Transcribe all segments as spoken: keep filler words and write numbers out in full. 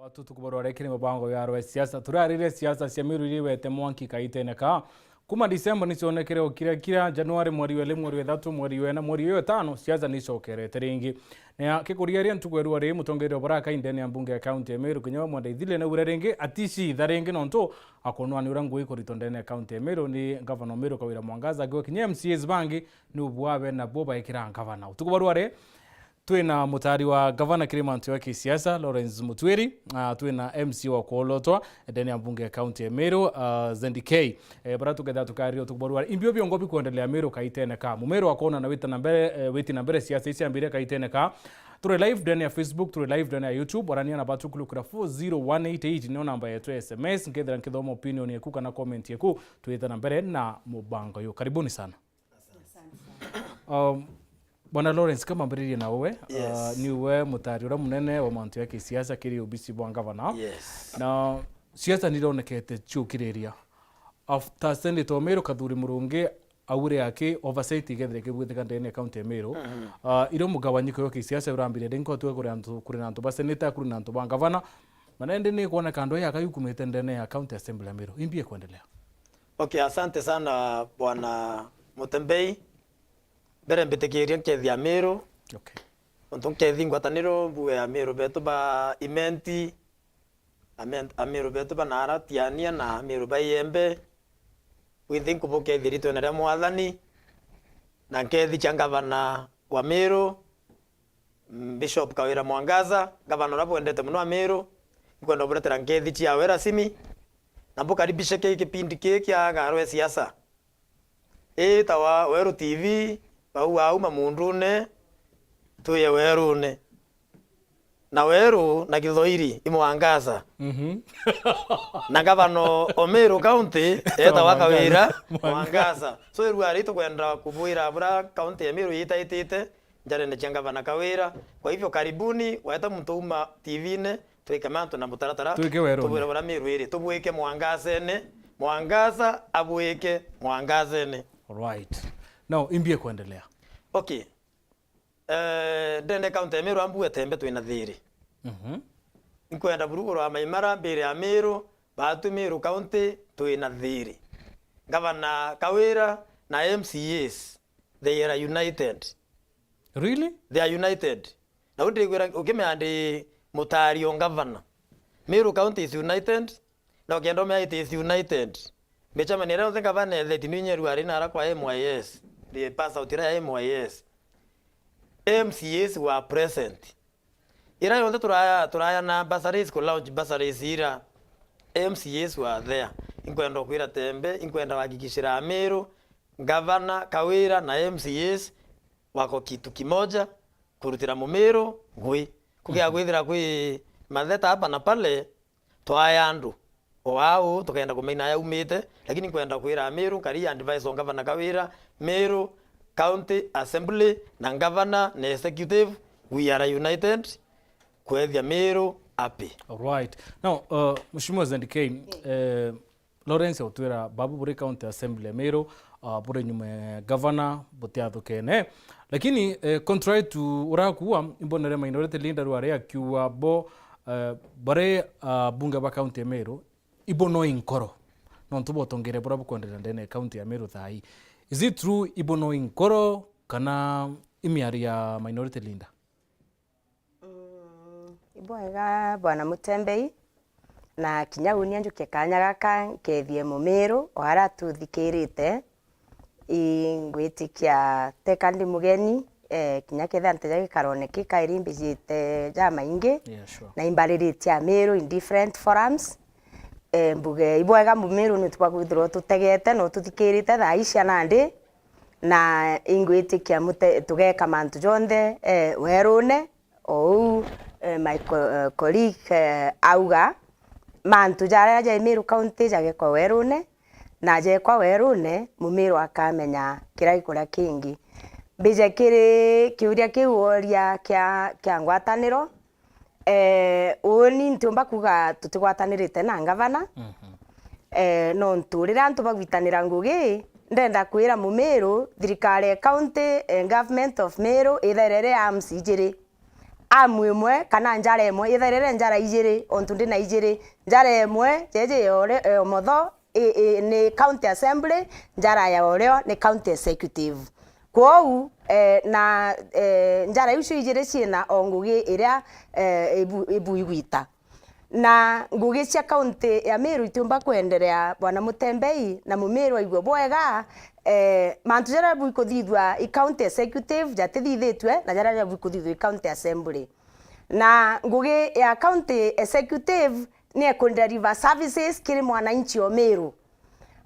Tutuku barware kiri mubango ya rwe siasa. Turaririe siasa cia Meru iria iwete mwanki kaitene ka. Kuma Disemba nicionekere o kiria kiria, Januari, mweri wa iri, mweri wa ithatu, mweri wa ina, mweri wa itano, siasa nicokerete ringi. Na kikuria ria ntuku ya rua ri, mutongeria wa baraka ndene ya mbunge ya kaunti ya Meru, Kinyua Mwenda Ithile, naugire ringi atici itha ringi nontu akunwani uria ngui ikuritwa ndene ya kaunti ya Meru ni ngavana wa Meru Kawira Mwangaza, akiuga kinya M C As bangi ni ubwawe na bo baikira ngavana. Utuku barware, twina mutari wa gavana kiri mantu ya kisiasa, Lawrence Mutwiri, ah, twina M C A wa kuolotwa ndene ya mbunge ya kaunti ya Meru, ah, Zendi K. Eh, bara tuketha tukariria utuku barware. Imbio biongo bikuendelea Meru kaitene ka. Mumeru akona na wita na mbere, eh, witi na mbere siasa iciambire kaitene ka. Turi live ndene ya Facebook, turi live ndene ya YouTube, orania na batu kulukira four zero one eight eight nio namba yetu ya S M S, nkethira nkithoma opinion yeku kana comment yeku, twite na mbere na mubango uyu. Karibuni sana. Um, Bwana Lawrence, kama mbiririe na uwe, uh, Yes. niwe mutari uria munene wa mantu ya kisiasa kiri obisi bwa ngavana. Yes. Na siasa nironekete ciukiriria. After Senator Meru Kathuri Murungi aure aki oversight igethire kibwithika ndene ya kaunti ya Meru. Uh, irio mugawanyiko yo kisiasa urambire ringi otwe kuri antu, kuri na antu ba senator, kuri na antu ba ngavana. Manende ni kuoneka andu aya akayukumite ndene ya county assembly ya Meru. Imbi ikuendelea? Okay, asante sana bwana Mutembei. Mbere mbitikirie nkethia Meru. Okay. Untu nkethi ngwataniro mbuge ya Meru betu ba Imenti, Amen-, Ameru betu ba Nara, Tiania na Ameru ba Iembe. Bwinthe nkubukethia ritwene ria Mwathani, na nkethi cia ngavana wa Meru, mm, Bishop Kawira Mwangaza, ngavana uria bwendete muno Ameru. Nkwenda buretera nkethi ciawe rasimi, na mbukaribishe ki kipindi kii kia Garo ya Siasa. Itawa Weru T V, bau auma mundune, twiye werune. Na weru na Kithoiri i Mwangaza. Mhm. Na ngavana o Meru County etawa Kawira Mwangaza. Mwangaza. So, irua ri tukwenda kubwira bura county ya Meru yitaitite njarene cia ngavana Kawira. Kwa hivyo, karibuni, weta muntu uma T V-ne, twike mantu na mutaratara. Twike werune. Tubwire bura Meru iri, tubwike Mwangazene, Mwangaza abwike Mwangazene. Alright. Now, imbi ikuendelea? Okay. Eh, ndende county ya Meru ambu etembe twina thiri. Mhm. Nkwenda buruguru wa Maimara, mbere ya Meru, batu Meru County twina thiri. Ngavana Kawira na M C As, they are united. Really? They are united. Na undi gwira ukimea ndi mutari o ngavana. Meru County is united. Na ukienda umea it is united. Micemania iria yonthe ngavana etheti ni inyerua ari nara kwa M Y S. The pass out iria ya M Y S. M C As were present. Ira yonthe turaya, turaya na bursaries, ku launch bursaries ira, M C As were there. Inkwenda kwira Tembe, inkwenda kuhakikishira Ameru, ngavana Kawira na M C As wako kitu kimoja, kurutira Mumiru ngui. Kugia kwithira kwi matheta hapa na pale, twaya andu o au tukenda kumenya aya umite, lakini nkwenda kwira Meru, nkari advice o ngavana Kawira, Meru County Assembly na ngavana na executive, we are united kwethia Meru happy. Alright. Now, uh, Mheshimiwa Zendi K, uh, Lawrence autwira babu buri county assembly ya Meru, uh, buri nyuma ya governor butiathukene. Lakini, eh, contrary to uria akuuga, imbonere minority leader rwari akiuga bo, eh, bari, uh, bunge ba county ya Meru, ibo no inkoro. Nontu botongere bura bukwenderera ndene ya county ya Meru thaa ii. Is it true ibo no inkoro kana imiario ya minority leader? Mm, ibwega Bwana Mutembei, na kinya uni njuke kanya gaka nkethie Mumiru o aria tuthikirite. Ingwitikia teka ndi mugeni, eh, kinya kethira nteja gikarone ki kairi mbijite jamaingi, Yeah, sure. na imbariritie Amiru in different forums. Eh, mbuge ibwega Mumiru niuntu bwa kwithirwa ututegete na ututhikirite thaa ii cia nandi, na ingwitikia mute-, tugeka mantu jonthe, eh, werune, o uu, eh, my co-, eh, colleague, eh, auga, mantu jaria jai Meru County jagekwa werune, na jekwa werune, Mumiru akamenya kiria gikuria kingi. Mbije kiri kiuria kiu woria kia, kia ngwataniro, eh, uuni ntiumba kuuga tutigwatanirite na ngavana. Mhm. Eh, nontu riria antu bagwitanira ngugi, ndenda kwira Mumiru, thirikari ya county, eh, government of Meru, ithaire iri arms ijiri. amu imwe kana njara imwe ithairire njara ijiri, ontu ndi na ijiri, njara imwe jeje ya uri-, ya umotho i, i, ni county assembly, njara ya urio ni county executive. Kwou, eh, na, eh, njara icio ijiri ciina o ngugi iria, eh, ibu-, ibuigwita. Na ngugi cia kaunti ya Meru itiumba kwenderea, Bwana Mutembei, na Mumiru aigue bwega, eh, mantu jaria bwikuthithua i county executive jatithithitue na jaria bwikuthithua i county assembly. Na ngugi ya county executive ni ekundeliver services kiri mwananchi o Meru.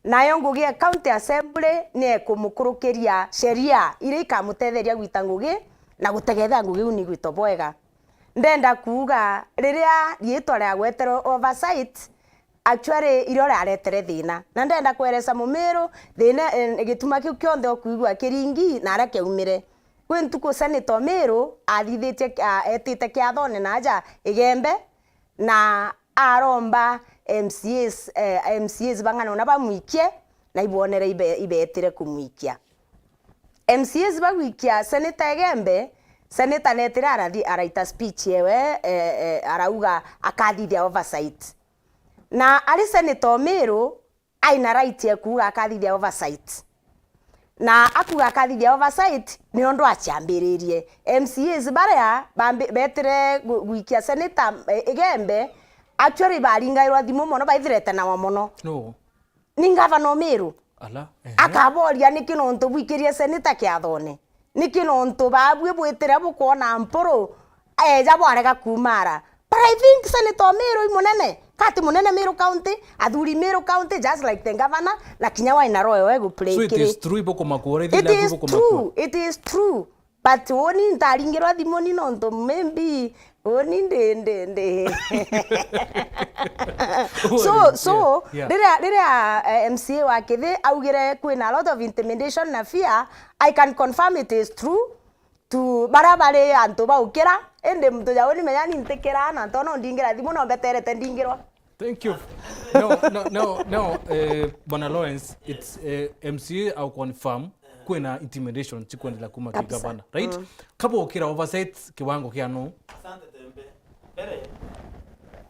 Nayo ngugi ya county assembly ni ekumukurukiria sheria iria ikamutetheria gwita ngugi na gutegethera ngugi iu ni igwitwa bwega. Ndenda kuuga, riria riitwa riagweterwe oversight, actually, irio riaretere thina. Na ndenda kweresa Mumiru thina, eh, gituma kiu kionthe ukwigua kiringi na aria kiaumire. Kwi ntuku Senator Miru athithitie, a, etite kiathone na aja Igembe, na aromba M C As, eh, M C As bang'ana una bamwikie, na ibonere ibe-, ibetire kumwikia. M C As bagwikia Senator Igembe, Senator netire arathi araita speech yewe, eh, eh, arauga akathithia oversight. Na ari Senator Miru, aina right ya kuuga akathithia oversight. Na akuuga akathithia oversight, niondu aciambiririe. M C As baria bambi-, betire gu-, gwikia Senator, eh, Igembe, actually baringairwa thimu mono, baithirete nawa mono. No. Ni ngavana o Miru. Ala, ehe. Akaboria, "Niki nontu bwikirie Senator kiathone? Niki nontu baabui bwitire bukwona mpuru, eja bwarega kuumara?" But I think Senator o Miru i munene. Kati munene Miru County, athuri Miru County, just like the governor, na kinya waina royo we guplay. So it kiri. Is true, ibukumakua, uraithira It is true, it is true. But woni ntaringirwa thimu ni nontu maybe woni ndi, ndi, ndi. So, so, yeah, yeah, riria, riria, eh, M C A wa Kithi augire kwina a lot of intimidation na fear, I can confirm it is true. Tu, baria bari antu baukira, indi muntu ja uni menya ni ntikira, na ntona undingira thimu no mbeterete ndingirwa. Thank you. No, no, no, no, eh, Bwana Lawrence, it's, eh, M C A au confirm kwina intimidation chikwendelea kuma ki kabisa, gavana, right? Mm. Kaba ukira oversight kiwango kia no? Asante Tembe. Mbere.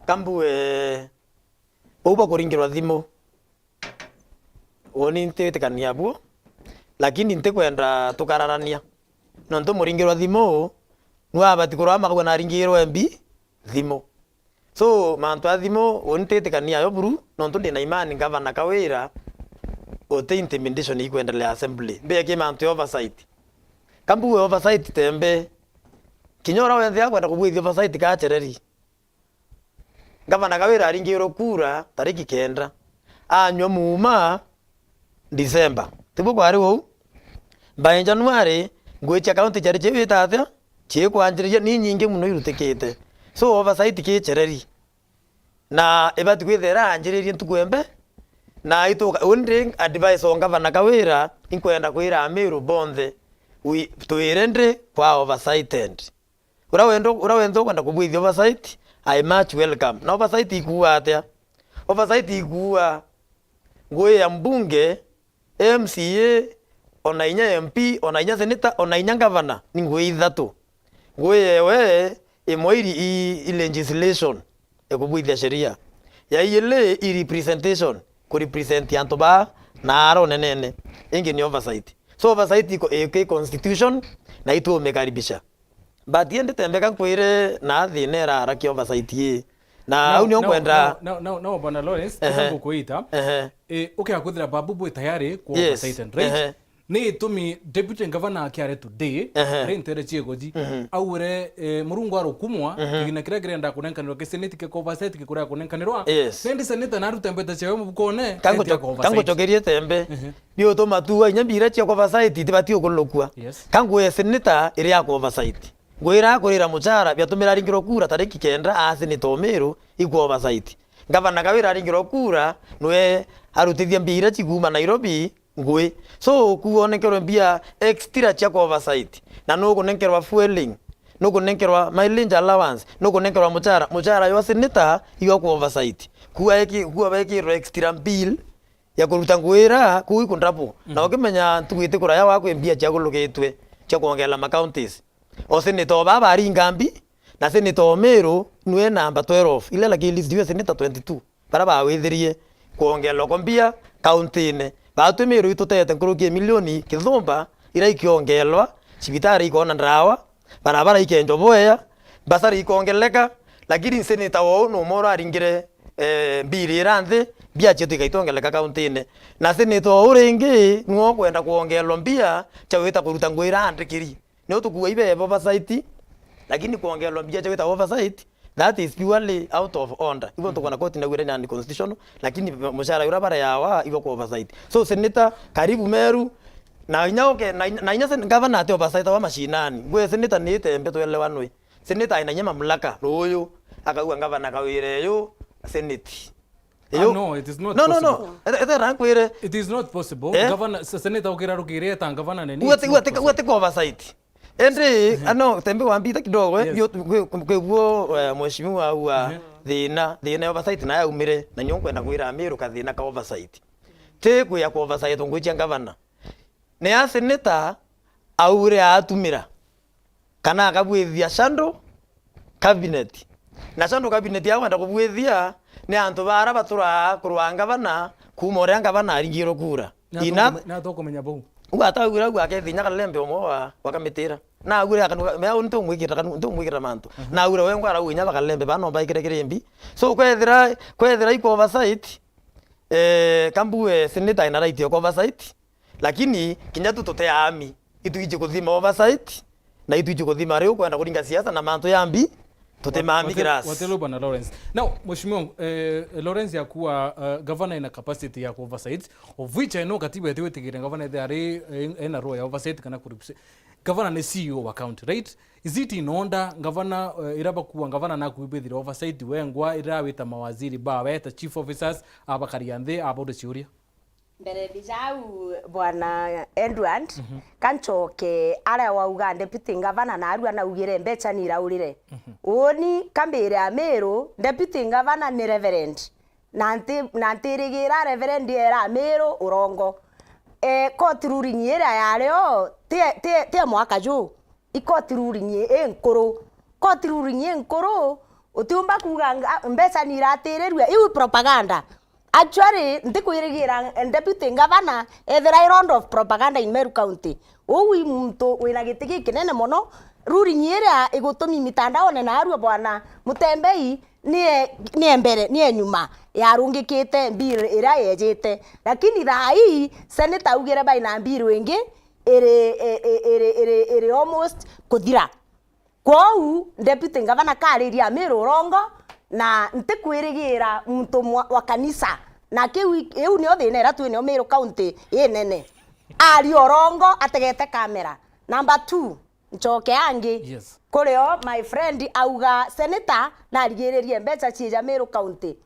Kambu, eh, bau bakuringirwa thimu. Uni ntitikania buo, lakini ntikwenda tukararania. Nontu muringirwa thimu, nwe abati kurama kagwe naringirwe mbi thimu. So, mantu a thimu, uni ntitikania yo buru, nontu ndina imani ngavana Kawira, uti intimidation ikwendelea assembly. Mbia ki mantu ya oversight. Kambuwe oversight Tembe. Kinya ura wenthe akwenda kubwithia oversight kachereri. Ngavana Kawira aringirwe kura tariki kenda. Anyua muuma December. Tibu kwari uu? By January, ngui cia county ciari ciwita atia? Ciikwanjiriria, ni nyingi mono irutikite. So, oversight kichereri. Na ibati kwithira iranjiririe ntuku embe, na ituka, uu ndi advice o ngavana Kawira, inkwenda kwira Amiru bonthe, we, twire ndi kwa oversighted. Ura wendo, ura wendo ukwenda kubwithia oversight, I much welcome. Na oversight ikuua atia? Oversight ikuua ngui ya mbunge, M C A, ona inya M P, ona inya senator, ona inya ngavana, ni ngui ithatu. Ngui yewe imwe iri i, i legislation, ikubwithia sheria. Ya iili i representation, ku represent antu baa na ara unenene. Ingi ni oversight. So oversight iko, iko constitution na itumikaribisha. But indi Tembe ka nkwire na thina irarakia oversight ii. Na au nio nkwenda. No, no, no, no, Bwana Lawrence, ehe, tika ngukuita. Ehe. Eh, ukea kwithira babu bwi tayari ku, yes, oversight and right? Ehe. Ni itumi Deputy Governor akiare today, ehe, ari ntere ciego ji, mhm, augire, eh, Murungu arukumwa, mhm, kigina kiria kirenda kunenkanirwa ki Senate ki oversight kikuria kunenkanirwa. Yes. Sendi Senator naruta mbeta ciawe mubukone, kangu eti cho-, ako oversight. Kangucokerie Tembe. Ehe. Biutuma tu inya mbira cia oversight itibati ukulukua. Yes. Kangu e senator iria ako oversight. Ngwira kurira muchara biatumira aringirwa kura tariki kenda a senator Miru ikwa oversight. Ngavana Kawira aringirwa kura nwe arutithia mbia iria cikuuma Nairobi ngui. So, kuonenkerwa mbia extra cia kwa oversight. Na nukunenkerwa fueling, nukunenkerwa mileage allowance, nukunenkerwa muchara, muchara jwa senator jwa kwa oversight. Kuwa eki-, kuwa bekirwe extra bill ya kuruta ngui ira kuu iku double. Na, mhm, ukimenya ntuku itikuraya wa kwi mbia ciagulukitwe cia kwongela ma counties. O senator baa baringa mbi, Na senator o Meru nwe namba twelve, ile lakini list ya senator twenty-two. Bara bawithirie kwongerwa kwa mbia kaunti-ini. Batwi Meru itutete nkuruki ya milioni kithumba, ira ikiongerwa, cibitari ikona ndawa, barabara ikenjwa bwea, mbasari ikongereka, lakini senator wou numwe uraringire, eh, mbiri ira nthi, mbia cietu ikaitongereka kaunti-ini. Na senator uu ringi nwe ukwenda kwongerwa mbia cia gwita kuruta ngugi ira andikiri. Niyo tukua ibe oversight, lakini kwongerwa mbia cia gwita oversight, that is purely out of order. Ibo tukona koti naugire ni unconstitutional, lakini mushara uria bareawa ibo kwa oversight. So senator, karibu Meru, na inya uke, na inya, na inya sen-, gavana ati oversight wa mashinani. Ngwe senator ni itembe twelewanwe. Senator aina inya mamlaka, ruyu, akauga gavana kawire yu, senate. Ah, no, it is not no, no, no. Possible. Ethera nkwire. It is not possible. Eh? Governor, se-, senator ukira rukire eta governor nene, it's not possible. Uwe ti kwa oversight. Ende, ano, tembe wambita kidogo, eh, yes, yo, kwe, kwe, kwe guo, eh, mheshimiwa wa thina, thina ya oversight na yaumire, na nyo nkwenda kwira Amiru kathina ka oversight. Ti kuya kwa oversight ngwichia governor. Ni a senator aure atumira. Kana akabwithia shadow cabinet. Na shadow cabinet ya kwenda kubwithia ni antu bara baturaa kurwa ngavana, kuuma uria ngavana aringirwe kura. Na ina tukume-, na tukumenya bau. Uga ataugire uga akethi inya Kalembe umwe wa, wa kamitira. Na agure akanu, mea ntu ngwikira kanu, ntu ngwikira mantu. Mhm. Na agure wengwa arau inya ba Kalembe, bano baikire kirimbi. So, kwethira, kwethira iko oversight, eh, kambu, eh, senator ina right ya oversight. Lakini kinya tu tute aami, itwiji kuthima oversight, na itwiji kuthima riu kwenda kuringa siasa na mantu ya mbi, tute maami kirasi. Watilu bwana Lawrence. Now, Mheshimiwa, eh, Lawrence akuwa, eh, governor ina capacity ya ku oversight, of which I know katiba itiwitikire governor ethire ari, eh, ena role ya oversight kana kuripse. Governor ni C E O wa county, right? Is it in order, governor, eh, ira bakuwa governor naku ibithire oversight wengwa, ira wita mawaziri ba, weta chief officers, abakaria nthi, abauria ciuria? Mbere ndijau, Bwana Edward, mhm, kanchoke aria wauga deputy governor narua naugire mbecha niraurire. Mhm. Uuni kambire Amiru, deputy governor ni reverend. Na nti-, na ntirigira reverend era Amiru urongo. Eh, court ruling iria yario, ti, ti, ti ya mwaka juu. I court ruling i nkuru. Court ruling i nkuru, utiumba kuuga nga-, mbecha ni iratirirue. Iu i propaganda. Actually, ntikwirigira deputy governor ethira i round of propaganda in Meru County. Uu i muntu wina giti gikinene mono. Ruling iria igutumi mitandaone naarua bwana Mutembei nie, nie mbere, nie nyuma yarungikite bill iria yejite. Lakini thaa ii, Senate augire baina bill ingi iri, i-, i-, iri, iri, iri almost kuthira. Kwou, deputy governor kariria Amiru urongo, na ntikwirigira muntu mwa-, wa kanisa. Na kiu i-, iu nio thina iria twinio Meru County inene. Aria urongo ategete kamera. Number two, nchoke angi. Yes. Kurio my friend auga senator narigiririe mbecha ciija Meru County.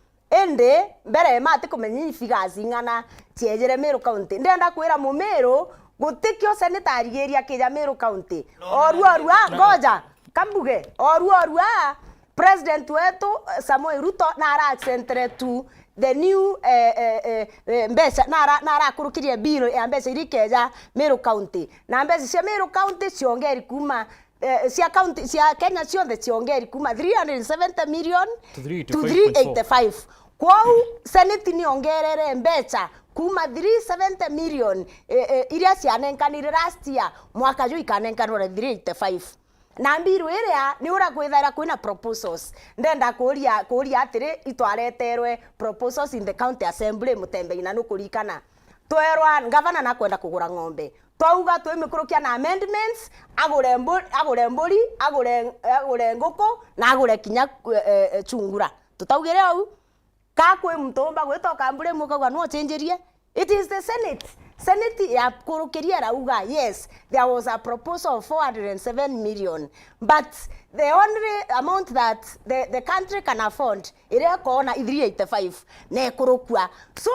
Indi, mbere ma atikumenya ifiga cing'ana ciejere Meru County. Ndenda kwira Mumiru, gutikio seneta arigiria kija Meru County. No, no, orua, no, orua, no, no. Ngoja, kambuge, orua, orua, President wetu, eh, Samoei Ruto, nara accentre to the new, eh, eh, eh, eh, mbeca, nara, nara akurukirie bill ya mbeca iria ikeja Meru County. Na mbeca cia Meru County ciongeri kuma eh, cia county, cia Kenya cionthe ciongeri kuma three hundred seventy million to three eighty-five. Kwou, Senate niongerere mbeca kuma three seventy million, eh, eh, iria cianenkanire last year, mwaka juu ikanenkanwa three eighty-five. Na mbiru iria ni uria kwithaira kwina proposals. Ndenda kuria, kuria atiri, itwareterwe proposals in the county assembly, Mutembei, na nukurikana. Twerwa ngavana nakwenda kugura ng'ombe. Twauga twimikurukia na amendments, agure mbu-, agure mburi, agure, agure nguku, na agure kinya, eh, eh, chungura. Tutaugire ou? Ka kwi muntu umba gwita ukambura imwe ukauga, "No uchenjerie"? It is the Senate. Senate yakurukirie irauga, yes, there was a proposal of four hundred and seven million, but the only amount that the, the country can afford iria ikoona i three eighty-five na ikurukua. So,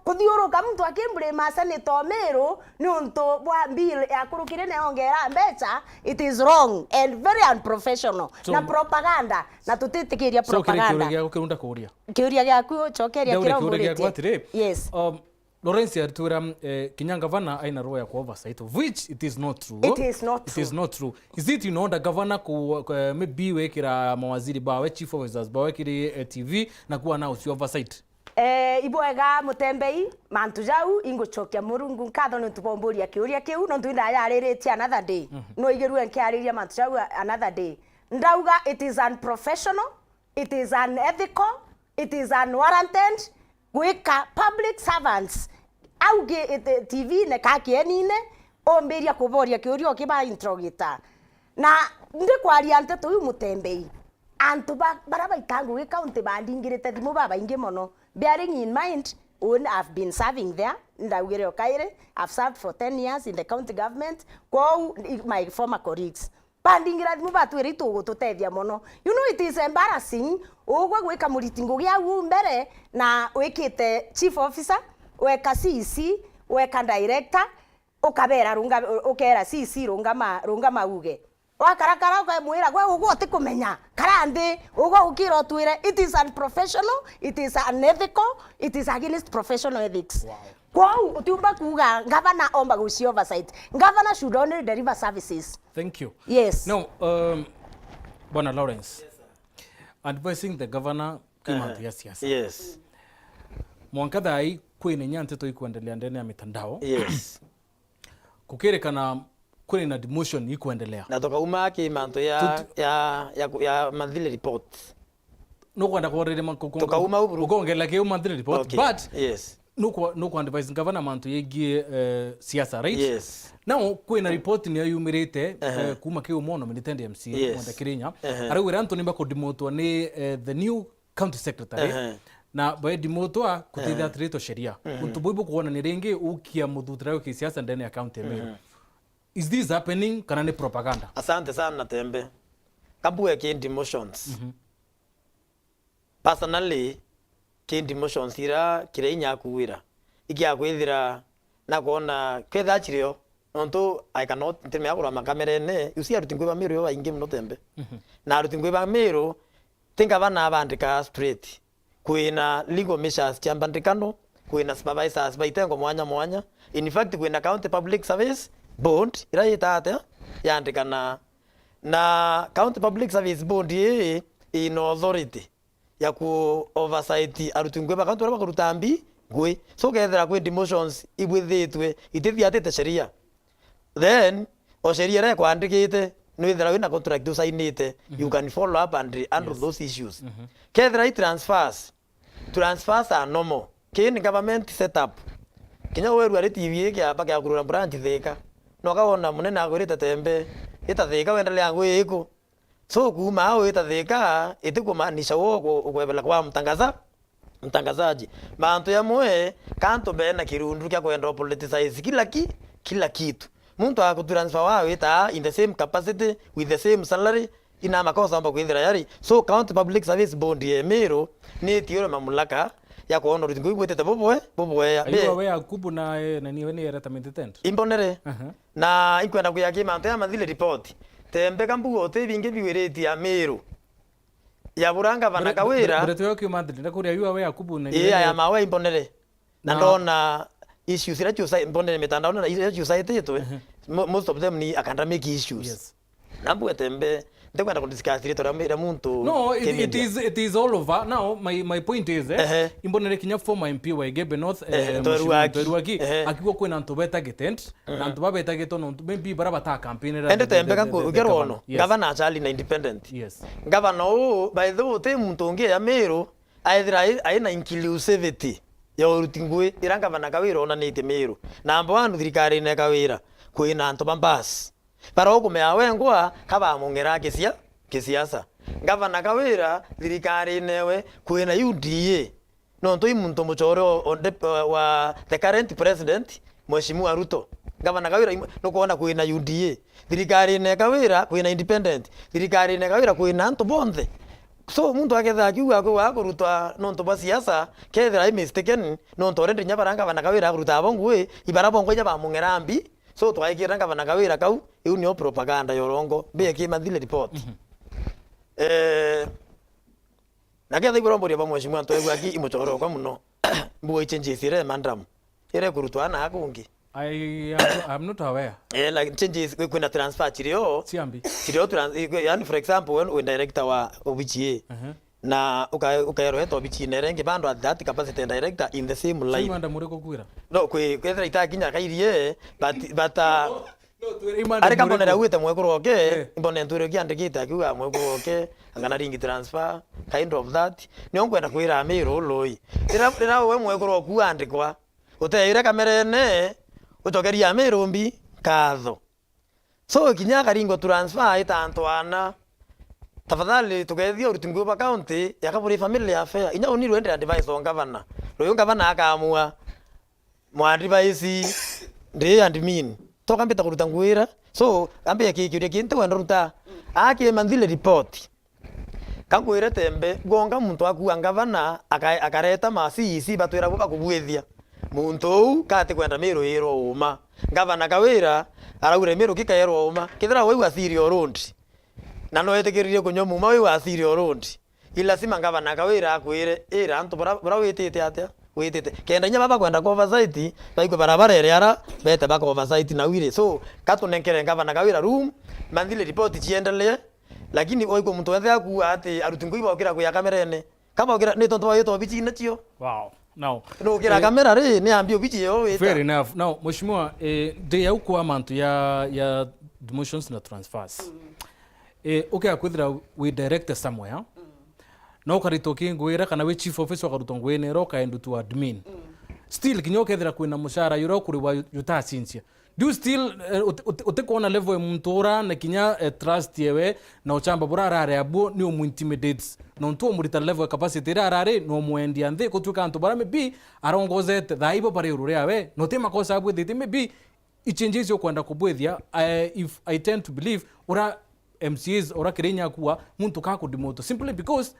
kuthiuruka muntu akimblame Senate o Meru niuntu bwa bill yakurukire na yongera mbeca, it is wrong and very unprofessional. So, na propaganda, na tutitikiria so, kiri propaganda. Kiuria giaku kiu ndakuria. Kiuria giaku, chokeria. Ndaure kira kiuria giaku umuritie. Atiri, yes, um, Lawrence aritwira, eh, kinya ngavana aina role ya ku oversight, of which it is not true. It is not It is true. not true. Is it in order gavana ku, ku, eh, maybe wekira mawaziri bawe, chief officers bawe kiri, eh, T V na kuwa na ucio oversight? Eh, ibwega Mutembei, mantu jau ingucokia Murungu nkatho nontu bwa umburia kiuria kiu, nontu indayariritie another day. Mhm. No igirue nkiariria mantu jau another day. Ndauga it is unprofessional, it is unethical, it is unwarranted gwika public servants auge ite T V-ine ka kieni-ine, umbiria kuboria kiuria ukiba interrogator. Na ndikwaria nteto iu Mutembei, antu ba, bara baita ngugi county bandingirite thimu babaingi mono. Bearing in mind, un, I've been serving there, ndaugire o kairi, I've served for ten years in the county government, kwou i, my former colleagues bandingira thimu batwire itugututethia mono. You know, it is embarrassing ugwe gwika muriti ngugi au u mbere na wikite chief officer, weka C E C, weka director, ukabera runga, ukera C E C rungama, rungama uge. Wakarakara ukamwira, "Gwe ugwe utikumenya, kara nthi, ugwe ukira utwire." It is unprofessional, it is unethical, it is against professional ethics. Wow. Kwou utiumba kuuga ngavana omba guci oversight. Governor should only deliver services. Thank you. Yes. Now, um, Bwana Lawrence, advising the governor kwi mantu ya siasa. Yes. Mwanka thaa ii kwina inya nteto ikwendelea ndene ya mitandao. Yes. Kukirikana kwina demotion ikwendelea. Na tukauma ki mantu ya, Tut- ya, ya, ya monthly report. Nukwenda kuorere ma-, ku-, ku-, Tukauma u buru. Ukongerera kiu monthly report, Okay. but Yes. nukwa-, nukwa advise ngavana mantu yegie, eh, siasa, right? Yes. Now, kwina report niyo yumirite, Ehe. eh, kuma ki umwe nominated M C A, Yes. Mwenda Kirinya. Ehe. Araugire antu nimba kudimotwa ni, eh, the new county secretary. Ehe. Na baedimotwa kutithia Ehe. atirito sheria. Mhm. Untu buu bukwonania ringi ukia muthutira wa kisiasa ndene ya county ya Meru. Mhm. Is this happening kana ni propaganda? Asante sana Tembe. Kabue ki demotions. Mhm. Personally, ki demotions ira kiria inya akuwira. Ikia kwithira na kwona kwetha chirio, nontu I cannot, ntimea kurwa makamerene, you see aruti ngui ba Meru yo baingi muno Tembe. Mhm. Na aruti ngui ba Meru, ti ngavana abandika straight. Kwina legal measures cia mbandikano, kwina supervisors ba itengo mwanya mwanya. In fact, kwina County Public Service Board, ira yita atia, yandikana. Na County Public Service Board ii ina authority ya ku oversight aruti ngui ba county baria bakuruta mbi ngui. So, ukethira kwi demotions ibwithitwe itithiatite sheria, then o sheria iria ikwandikite, nwithira wina contract usainite, you Mhm. can follow up and handle Yes. those issues. Mhm. Kethira i transfers, transfers are normal. Kii ni government setup. Kinya weru ari T V kiamba kia kurura branch Thika, no ukawona munene agwirite Tembe, ita Thika, wendelea ngui iku. So, kuuma au ita Thika, itikumaanisha wo ku-, ukwebela kwa mtangaza-, mtangazaji. Mantu yamwe, ka antu bena kirundu kia kwenda upoliticize kila ki-, kila kitu. Muntu akutransfer wa wita in the same capacity, with the same salary, ina makosa amba kwithira yari. So, County Public Service Board ya Meru ni itiure mamlaka ya kwona uruti ngui bwitite bubwe-, bubwea. Are you Be- aware Akubu na, eh, na niwe ni ereta Mintitend? Imbonere. Aha. Na inkwenda kwia ki mantu ya mathile report. Tembe ka mbuga uti bingi biwiritie ya Meru. Ya buranga bana Bure-, Kawira. Bure-, bure tuyo kiu mathile, ndakuria yu awe Akubu na Ii, aya mawe imbonere. Na Na ndona issues iria ciusa-, mbonere mitandaone na iria ciusaititwe, Ehe. mo-, most of them ni academic issues. Yes. Na mbuga Tembe, ntikwenda kudiscuss rito ria, ria muntu No, it, it kimedia. is, it is all over. Now, my, my point is, eh, Ehe. imbonere kinya former M P wa Igembe North, Eh, eh, Mheshimiwa Mtweruaki. Mtweruaki, Ehe. akiuga kwina antu betaga tent, na antu babetagetwe nontu maybe bara bata campaign ra Ende the, Tembe the, ka the, ku-, the ugerwa governor. Ono. Yes. Gavana actually na independent. Yes. Gavana uu, by the way, uti muntu ungi ya Meru, aethira ai-, aina inclusivity ya uruti ngui ira gavana Kawira onanitie Meru. Number one, thirikarine ya Kawira, kwina antu ba mbasi. Bara ukumea wengwa, kabamung'era kisia-, kisiasa. Gavana Kawira, thirikarine ewe, kwina U D A. Nontu i muntu muchore o, o de-, o, wa the current president, Mheshimiwa Ruto. Gavana Kawira, im-, nukwona kwina U D A. Thirikarine ya Kawira, kwina independent. Thirikarine ya Kawira, kwina antu bonthe. So, muntu akethira akiuga akwiwa kurutwa nontu bwa siasa, kethira i mistaken, nontu already nya bara gavana Kawira akuruta abo ngui, ibara bongwa inya bamung'era mbi. So, twaikira gavana Kawira kau, iu nio propaganda ya urongo. Mbiye ki mathile report. Mhm. Eh, Na ketha iguru mburia ba Mheshimiwa Mtweruaki imuchorokwa muno. Mbuga ichenjisire madam. Ira ikurutwa na kungi. I am, I'm not aware. Eh, like changes kwi- kwina transfer chirio. Ciambi. Chirio trans, eh, kwi- yani for example, when we director wa obichi A. Aha. Na uka- ukaerwa eta obichi nere ngi bando at that capacity director in the same line. Imanda muriko kwira. No, kwi kwethira itakinya kairie, but but uh, No, twire imanda ari kambonera muriko. Wite mwekuru oke, Eh. Mbone ntwire kiandikite akiuga mwekuru oke, angana ringi transfer, kind of that. Nio nkwenda kwira Amiru lui. Rira rira we mwekuru oku andikwa, uteire kamerene, ucokeria Amiru mbi, katho. So kinya akaringwa transfer aita antu ana. Tafadhali tukethia uruti ngugi bwa county, yakaburi family affair. Inya uni rwende advice o ngavana. Ruyu ngavana akamua. Mwa advice ndi admin. Toka mbita kuruta ngugi ira. So ambe kikiuria kintu wenda ruta. Aki monthly report. Ka nkwire tembe, gonga muntu akua ngavana, aka- akareta ma C E C batwira bo bakubwithia. Muntu uu kati kwenda Miru irwa uma. Ngavana Kawira araugire Miru kikaerwa uma. Kethira wau wa Cereal Road, na no etikiririe kunywa muma wau wa Cereal Road, i lazima ngavana Kawira akwire, ira antu bara bara witite atia? Witite. Kenda inya baba kwenda ku oversight, baikwe barabara iri ara, bete baka oversight na wire. So, katunenkere ngavana Kawira room, monthly report ciendelee, Lakini oigwe muntu wenthe akuuga ati aruti ngui baukira kwia kamerene. Ka baukira ni tontu bawitwa obici nacio. Wow. Now, nukira eh, kamera ri, ni ambi obici yo wita. Fair enough. Now, Mheshimiwa, eh, ndi au kwa mantu ya, ya demotions na transfers. Mm. Eh, ukea kwithira we director somewhere. Mm. No ukarita ukingwira kana wi chief officer ukarutwa ngwinero ukaendu tu admin. Mm. Still, kinya ukethira kwina mushara yura ukuriwa yutacinchia. Do you still, eh, uti- uti- utikwona level ya muntu ura na kinya, eh, trust yewe na uchamba bura arari abuo ni umu intimidate? Nontu umurita level ya capacity ira arari, ni umwendia nthi gutwika antu bara maybe arongozete thaa ibo bari iguru riawe, na uti makosa abwithite, maybe i changes ukwenda kubwithia. I, if I tend to believe ura M C As ura kirinya akua muntu ka kudimoto simply because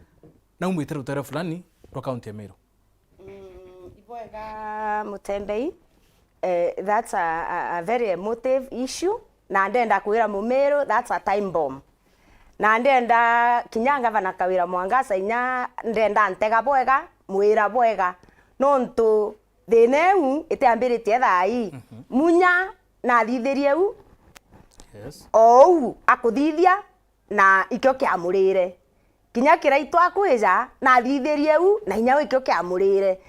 naumite rutere fulani rwa county ya Meru. Mm, ibwega Mutembei. Eh, that's a, a, a very emotive issue, na ndenda kwira Mumiru that's a time bomb. Na ndenda kinya ngavana Kawira Mwangaza inya ndenda ntega bwega, mwira bwega, nontu thina iu itiambiritie thaa ii. Mhm. Munya nathithirie u Yes. ou akuthithia, na ikio kiamurire. Kinya Kiraitu akwija, nathithirie u, na inya u ikio kiamurire.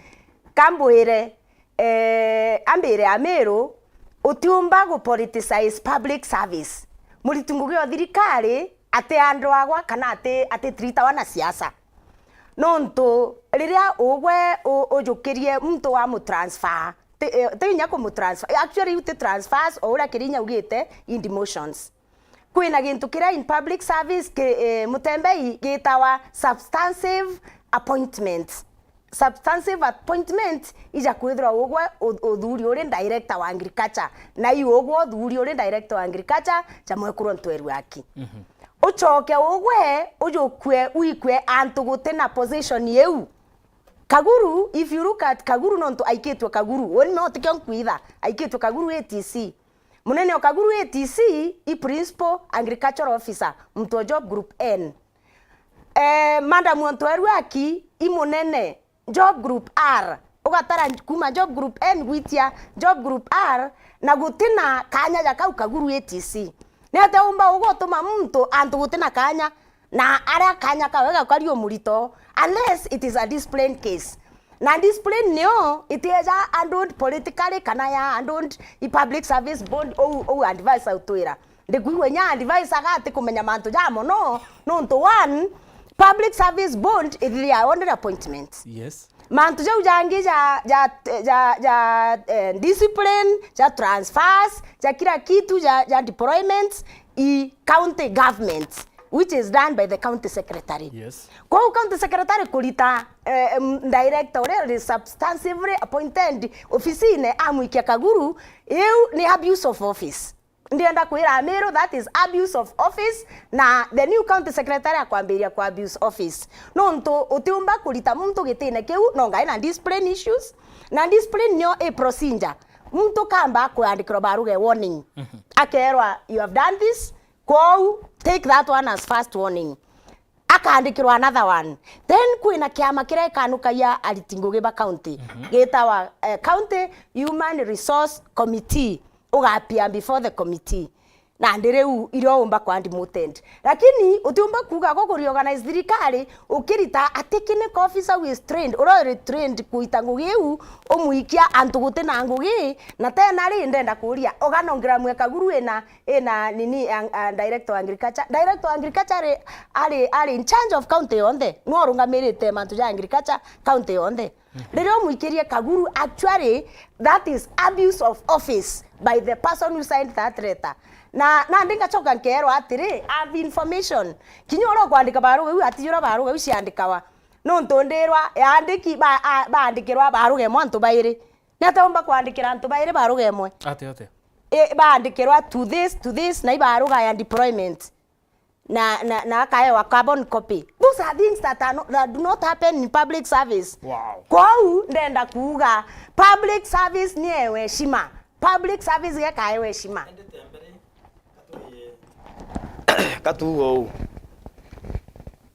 Kambwire, eh, ambire Amiru, utiumba gu politicize public service. Muriti ngugi o thirikari, ati andwagwa kana ati, ati tritawa na siasa. Nontu riria ugwe u- ujukirie muntu wa mutransfer, ti, eh, ti inya kumutransfer. Actually, iu ti transfers, o uria Kirinya augite, in demotions. Kwina gintu kiria in public service ki, eh, Mutembei gitawa substantive appointment. Substantive appointment ija kwithirwa ugwe u- uthuri uri director wa agriculture, na i ugwe uthuri uri director wa agriculture ja mwekuru Ntweru Aki. Mhm. Ucoke ugwe ujukue uikue antu guti na position iu. Kaguru, if you look at Kaguru, nontu aikitwe Kaguru, uni no tikio nkwitha, aikitwe Kaguru A T C. Munene o Kaguru A T C i principal agricultural officer, muntu o job group N. Eh, madam o Ntweru Aki i munene job group R. Ugatara kuma job group N gwitia job group R, na gutina kanya ja kau Kaguru A T C. Ni atia umba ugutuma muntu antu gutina kanya, na aria kanya kawe gakari umurito, unless it is a discipline case. Na discipline nio itieja handled politically kana ya handled i public service bond ou, ou advice autwira. Ndikwigua inya advice agati kumenya mantu ja mono, nontu one, public service bond ithithia only appointments. Yes. Mantu jau jangi ja, ja, ja, ja eh, discipline, ja transfers, ja kila kitu, ja, ja deployments, i county government, which is done by the county secretary. Yes. Kwou county secretary kurita, eh, em, director uria uri substantively appointed ofisine amwikia Kaguru, iu ni abuse of office. Ndienda kwira Amiru, that is abuse of office, na the new county secretary akwambiria ku abuse office. Nontu utiumba kurita muntu gitine kiu, no ngai na discipline issues, na discipline nio i procedure. Muntu kamba kwandikirwa baruga warning. Mhm. Akerwa, "You have done this, kwou take that one as first warning." Akaandikirwa another one. Then kwina kiama kiria gikanukagia ariti ngugi ba county, gitawa, eh, County Human Resource Committee. Ugapia before the committee. Nandi riu irio umba kwa demoted. Lakini utiumba kuuga guku reorganize thirikari, ukirita a technical officer who is trained, uria uri trained kuita ngugi iu, umwikia antu guti na ngugi, na tena ri, ndenda kuuria, organogram ya Kaguru ina, ina nini, ang-, a, director wa agriculture? Director wa agriculture ari, ari, ari in charge of county yonthe, nwe urungamirite mantu ja agriculture county yonthe. Riria umwikirie Kaguru, actually, that is abuse of office by the person who signed that letter. Na, nandi ngacoka nkeerwa atiri, I have information. Kinya uria ukwandika baruga iu, ati uria baruga iu ciandikawa. Nontu ndirwa, yaandiki, ba-, a-, baandikirwa baruga imwe antu bairi. Ni atia umba kwandikira antu bairi baruga imwe? Ati, ati. I, baandikirwa to this, to this, na ibaruga ya deployment. Na, na, na akaewa carbon copy. Those are things that are not, that do not happen in public service. Wow. Kwou ndenda kuuga public service ni ewe heshima. Public service gekaewe heshima. Katuuga uu.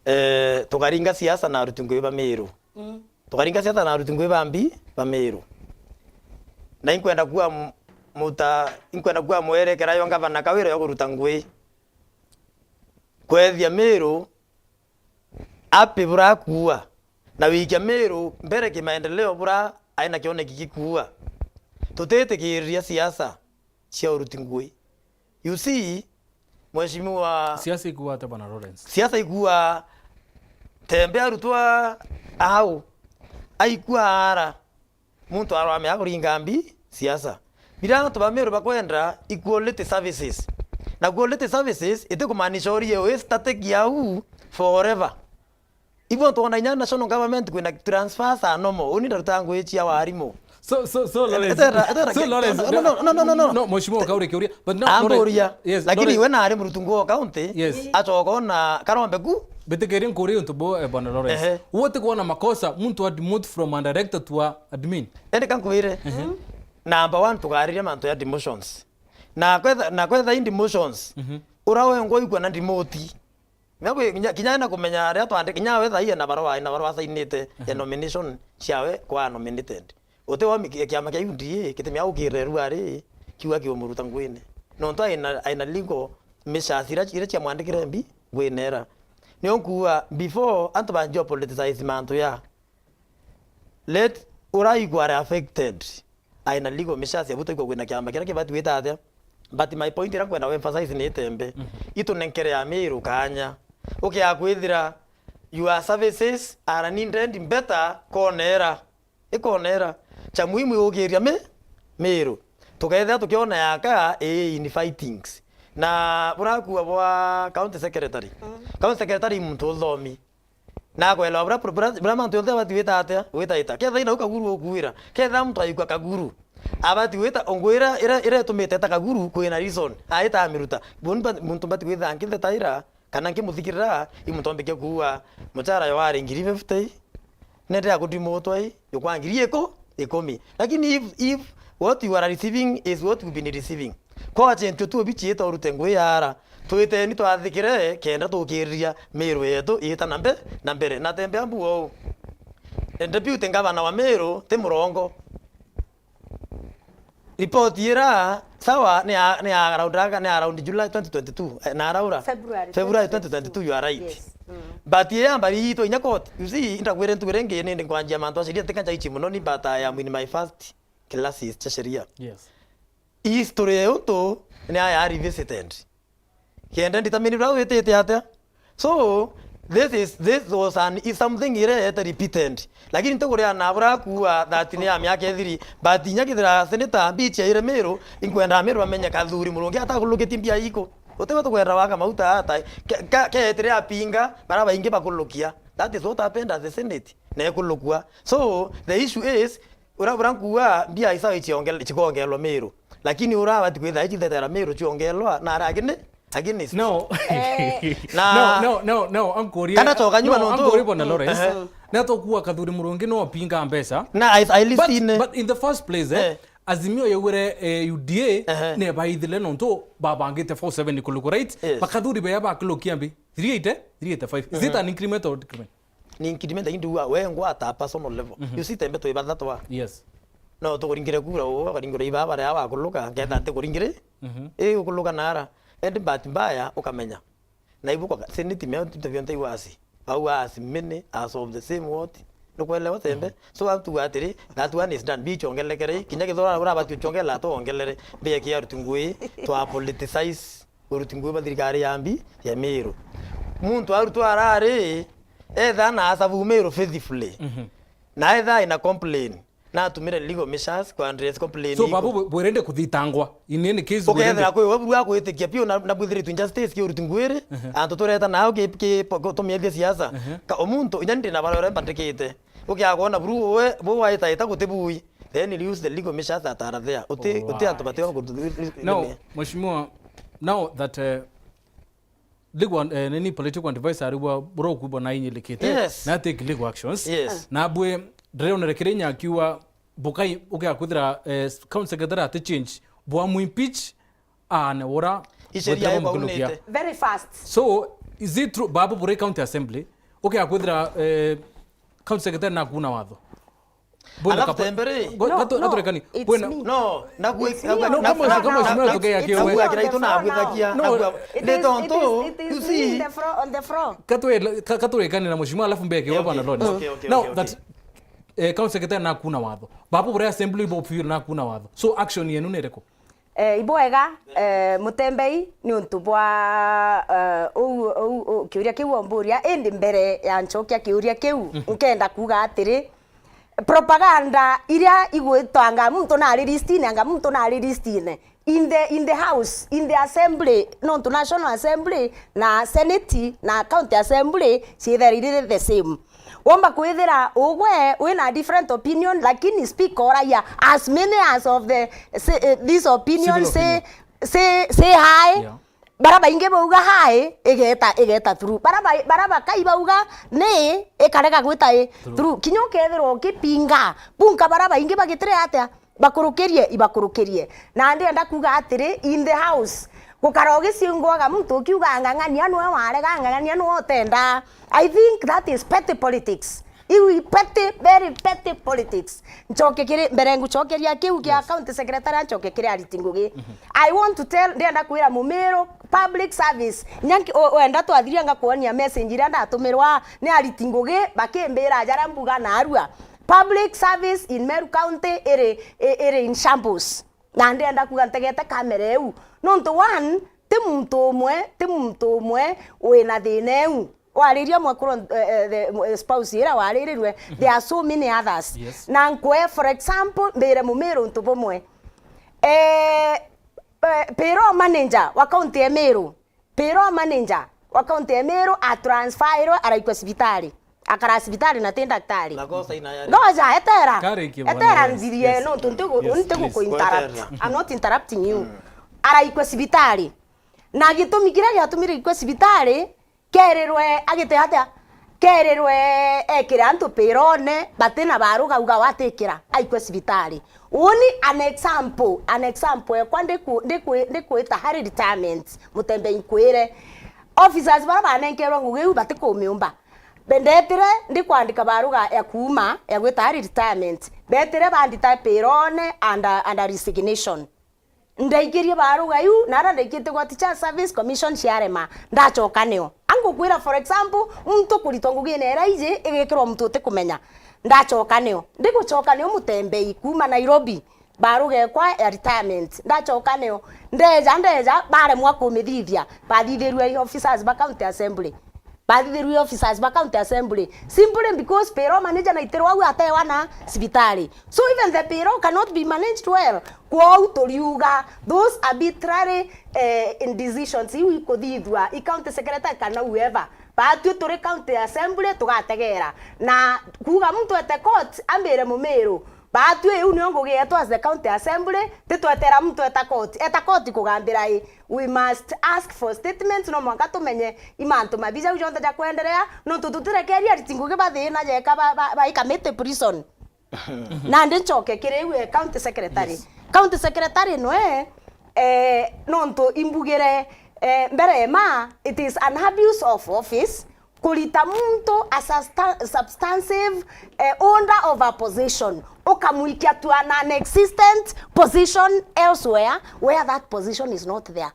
Eh, tukaringa siasa na aruti ngugi ba Miru. Mm. Tukaringa siasa na aruti ngugi ba mbi ba Miru. Na inkwenda kuwa m-, muta, inkwenda kuwa mwerekera yo ngavana Kawira yo kuruta ngugi. Kwethia Miru api burakuua, na wikia Miru mbere kimaendeleo bura aina kioneki gikuua. Tutitikiriria siasa cia uruti ngugi. You see, mheshimiwa, siasa ikuua atia, Bwana Lawrence? Siasa ikuua tembe arutwa au, aikua ara. Muntu arwamea kuringa mbi siasa. Biria antu ba Miru bakwenda equality services. Na equality services itikumaanisha urie wi static yau forever. Ibo twona inya national government kwina transfers are normal. Uni ndaruta ngugi cia warimu. So, so, so, Lawrence, Etera, etera, so, Lawrence, no, no, no, no, no, no. No, Mheshimiwa Kauri Kiuria, but no, Lawrence, amburia. Yes, lakini Lawrence, we nari murutungu wa county, yes, acoka ona karombe ku. Bitikiri nkurie untu bo, eh, Bwana Lawrence. Ehe. Wote kuona makosa, muntu a demote from a director to a admin. Ende kankwire. Mhm. Number one, tugariria mantu ya demotions. Na kwetha, na kwetha in demotions, mhm, ura wengwa ikwa na demote. Kinya kwi-, kinya, kinya ena kumenya aria twandike, kinya we thaai ena barua, ena barua asainite ya, mhm, nomination ciawe kwa nominated. Uti wa mi-, kiama kia U D A, kitimia ukire rua ri, kiuga kiumuruta nguine. Nontu aina, aina legal measures iria, iria ciamwandikire mbi, nguine era. Nio nkuuga, before antu banjia politicize mantu ya, let ura igwa are affected. Aina legal measures ya buta igwa kwina kiama kiria kibati gwita atia. But my point iria nkwenda ku emphasize ni itembe. Mhm. Itunenkere Amiru kanya. Ukiaga kwithira your services are needed better konera. Ikonera. Cha muhimu iukiria mi-, Miru. Tukethira tukiona yaka ii in fightings. Na burakua bwa county secretary. Mm. County secretary i muntu uthomi. Na akwelewa bura, bura, bura mantu yonthe abati gwita atia, gwita ita. Ketha ina ukaguru ukuwira. Ketha muntu aikua kaguru. Abati gwita ongwira ira, ira itumite eta kaguru kwina reason. Aita amiruta. Buni ba-, muntu mbati gwita nkitheta ira, kana nkimuthikirira, i muntu ombike kuua, muchara yo wari ngiri fifty, nende ya kudimutwa i, yukwa ngiri iku-, ikumi. Lakini if, if what you are receiving is what you've been receiving, kwa chintu tu bichiita urute ngui yara, twiteni twathikire kenda tukiriria Miru yetu iita na mbe-, na mbere. Na tembe ambu ou. Deputy Governor wa Miru ti murongo. Report ira, sawa, ni ya, ni ya around, ni ya around July twenty twenty-two, eh, na araura? February February twenty twenty-two, twenty twenty-two. You are right. Yes. Mm. But iya mbari itu inya court, you see, indakwire ntuire ngi ni ndi nkwanjia mantu a sheria, tika njaichi muno ni, but I am in my first classes cha sheria. Yes. History ya untu ni aya revisited. Kenda nditamini bura witite atia? So, this is, this was an, is something irehete repeated. Lakini ntukuria na bura kuwa that ni ya miaka ithiri, but inya kithira senator mbichi ya ire Miru, inkwenda Miru amenye kathuri murungi atakulukitie mbia iko. Utiwe tukwenda waka mauta ata, ke-, ka-, ketire apinga, bara baingi bakulukia. That is what happened at the Senate. Na ekulukua. So, the issue is, ura, ura nkuuga mbia isawa ichiongel-, chikongelwa Miru. Lakini ura abati kwitha ichithetera Miru chiongelwa, na ara agini, against. No. Eh. Na no, no, no, no, ankurie. Kana choka nyuma no, nontu ankurie Bwana Lawrence. Ehe. Na tokuwa kathuri murungi no pinga mbeca. Na I, I listen. But, but in the first place, eh, eh, Azimio yaugire, eh, U D A Ehe. nebaithile nontu babangite four seventy kuluku, right? Yes. Bakathuri bea bakilukia mbi three eighty, three eighty-five. Is it an increment or decrement? Ni increment, lakini ndiuga we ngwata personal level. You see, tembe twi bathatu a. Yes. No tukuringire kura, u ukaringirwa iba baria wakuluka, ngetha nti kuringire. I ukuluka nara. Endi bahati mbaya ukamenya. Na ibu kwa seneti meo tuto bionte iwasi. Au as many as of the same what. Nukwelewa tembe? So atuga atiri, that one is done. Bichongelekere, kinya kithora urabati uchongela to ongelere. Mbe kia ruti ngui, twa politicize. Uruti ngui bwa thirikari ya mbi ya Meru. Muntu arutwa arari, etha na asabu Meru faithfully. Na etha ina complain, na atumire legal measures kwa address complain So, iko. Babu, bu-, bwerende kuthitangwa. In any case, ukethira bwerende kwi we buru akwitikia piu na, na bwithiritwe injustice ki uruti ngui ri, antu tureta nao ki, ki, po-, ko-, tumiethia siasa. Ka umuntu, inya ndi na barore mbandikite. Ukiakwona buru we, bu waitaita guti bui. Then you use the legal measures that are there. Uti, uti antu batiwa ku-, Now, Mheshimiwa, now that, uh, legal, eh, nini, political advisor arigwa bro kubwa na inyilikite, Yes. na take legal actions. Yes. Na bwe, ndionere kiri nyakiwa bukai ukia kwithira, eh, county secretary ati change, bwa mu impeach, ane ura Iceria bwetera ibaunite. Very fast. So, is it true, babu bure county assembly, ukia kwithira, eh, county secretary na kuna watho? Bwena Alafu kapa-, tembe ri. Go-, No, gatu-, no, gaturekani. it's Bwena me. No, na gwe-, It's me na on the floor now. No, kama mheshimiwa tugeya kiwe. It's me on the floor now. No, it is, it is, it is me in the fro-, on the floor. Katwe-, ka-, katurekani na mheshimiwa, alafu mbeke Yeah, wa bwana okay. Lawrence. Okay, okay, Now okay, okay. that, eh, county secretary na kuna watho. Babu bure assembly bo pure na kuna watho. So action yenu ni iriku? Eh, ibwega, eh, Mutembei, ni untu bwa, eh, uu, uu, uu, kiuria kiu omburia, indi mbere ya nchokia kiuria kiu, nkenda kuuga atiri, propaganda iria igwitwa anga muntu nari listine, anga muntu nari listine, in the, in the house, in the assembly, nontu National Assembly na Senate na County Assembly ciithaira iri the same. Womba kwithira ugwe wina different opinion, lakini speak oragia as many as of the, say, eh, this opinion Civil say, opinion. say, say hi. Yeah. Bara baingi bauga hi, igeta, igeta through. Bara ba-, bara bakai bauga ni, ikarega gwita i Through. through. Kinya ukethirwa ukipinga, bunka bara baingi bagitire atia? Bakurukirie, ibakurukirie. Na ndienda kuuga atiri, in the house, gukara ugiciungwaga muntu ukiuga ng'ang'ania nwe warega, ng'ang'ania nwe utenda. I think that is petty politics. Iu i petty, very petty politics. Nchoke kiri, mbere nguchokeria kiu kia Yes. county secretary, nchoke kiri ariti ngugi. I want to tell, ndienda kwira Mumiru public service. Nyanki, o-, wenda twathiria ngakuonia message iria ndatumirwa ni ariti ngugi, bakimbira jaria mbuga narua. Public service in Meru County iri, i-, iri in shambles. Na ndienda kuga ntegete kamera iu. Nontu one, ti muntu umwe, ti muntu umwe wina thina iu. Wariria mwekuru, eh, eh, the, eh, spouse iria waririrwe, there are so many others. Yes. Na nkwe, for example, mbire Mumiru untu bumwe. Eh, eh, payroll manager wa county ya Meru, Payroll manager wa county ya Meru atransferirwe araikua cibitari. Akara cibitari na ti ndaktari. Na goca ina yari. Ngoja, etera. Karikie bwana Etera Lawrence. Njirie, Yes. no, tu ntigu-, Yes, ntigu please. ku interrupt. Gweterera. I'm not interrupting you. Araikua cibitari. Na gitumi kiria giatumire aikua cibitari, kerirwe agite atia? Kerirwe ekire antu payroll-ne, bati na baruga uga watikira, aikue cibitari. Uni an example, an example ekwa ndiku-, ndiku-, ndikwita hari retirement, Mutembei nkwire. Officers bara banenkerwe ngugi iu batikumiumba. Be-, ndetire ndikwandika baruga ya kuuma ya gwita hari retirement. Betire bandita payroll-ne under, under resignation. Ndaikirie baruga iu, na ara ndaikitie gwa Teachers Service Commission ciarema, ndachoka nio. Angukwira, for example, muntu kuritwa ngugine ira iji igikirwa muntu utikumenya. Ndachoka nio. Ndiguchoka nio Mutembei kuuma Nairobi, baruga ekwa ya retirement. Ndachoka nio. Ndeja, ndeja, baremwa kumithithia. Bathithirue i officers ba County Assembly. Bathithirue officers ba County Assembly simply because payroll manager naitirwa au atewa na cibitari. So even the payroll cannot be managed well. Kwou turiuga those arbitrary, eh, in decisions iu ikuthithua i county secretary kana whoever. Batwi turi county assembly tugategera. Na kuuga muntu ete court ambire Mumiru, Batwi iu nio ngugi yetu as the county assembly, titwetera muntu eta court. Eta court kugambira i. We must ask for statements, no mwanka tumenye i mantu mabi jau jonthe ja kwenderea, nontu tutirekeria ariti ngugi bathina jeka ba, ba, baika miti prison. Nandi nchoke kiri iu, eh, county secretary. Yes. County secretary nwe, eh, nontu imbugire, eh, mbere ma, it is an abuse of office kurita muntu a substan-, substantive, eh, holder of a position, ukamwikia to an, an existent position elsewhere where that position is not there.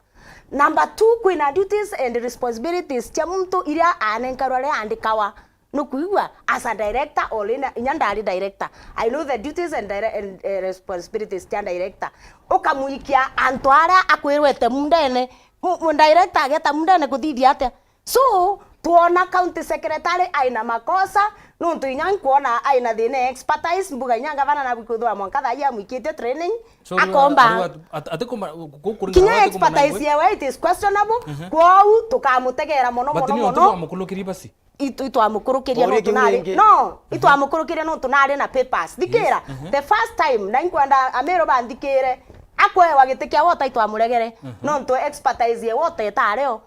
Number two, kwina duties and responsibilities cia muntu iria anenkarwa riria andikawa. Nukwigua? As a director or ina, inya ndari director, I know the duties and, dire-, and, eh, responsibilities cia director. Ukamwikia antu aria akwirwete mundene, mu-, mu-, director ageta mundene kuthithia atia? So, twona county secretary aina makosa, nontu inya nkwona aina thina ya expertise, mbuga inya ngavana nabu kwithirwa mwanka thaa ii amwikitie training, Sorry, akomba. Ariwa at-, at-, atikumba-, ku-, ku-, kuringa Kinya watu kumba expertise naigwe. Yewe, it is questionable. Mhm. Kwou, tukamutegera mono, But mono, ni untu mono. Bwamukurukirie basi? Itu-, itwamukurukiria Oria nontu kiu nari, ingi. No, itwamukurukiria nontu nari na papers. Thikira, Yes, mhm. the first time, na inkwenda Amiru banthikire, akwewa giti kia water itwamuregere. Mhm. Nontu expertise ye water itario.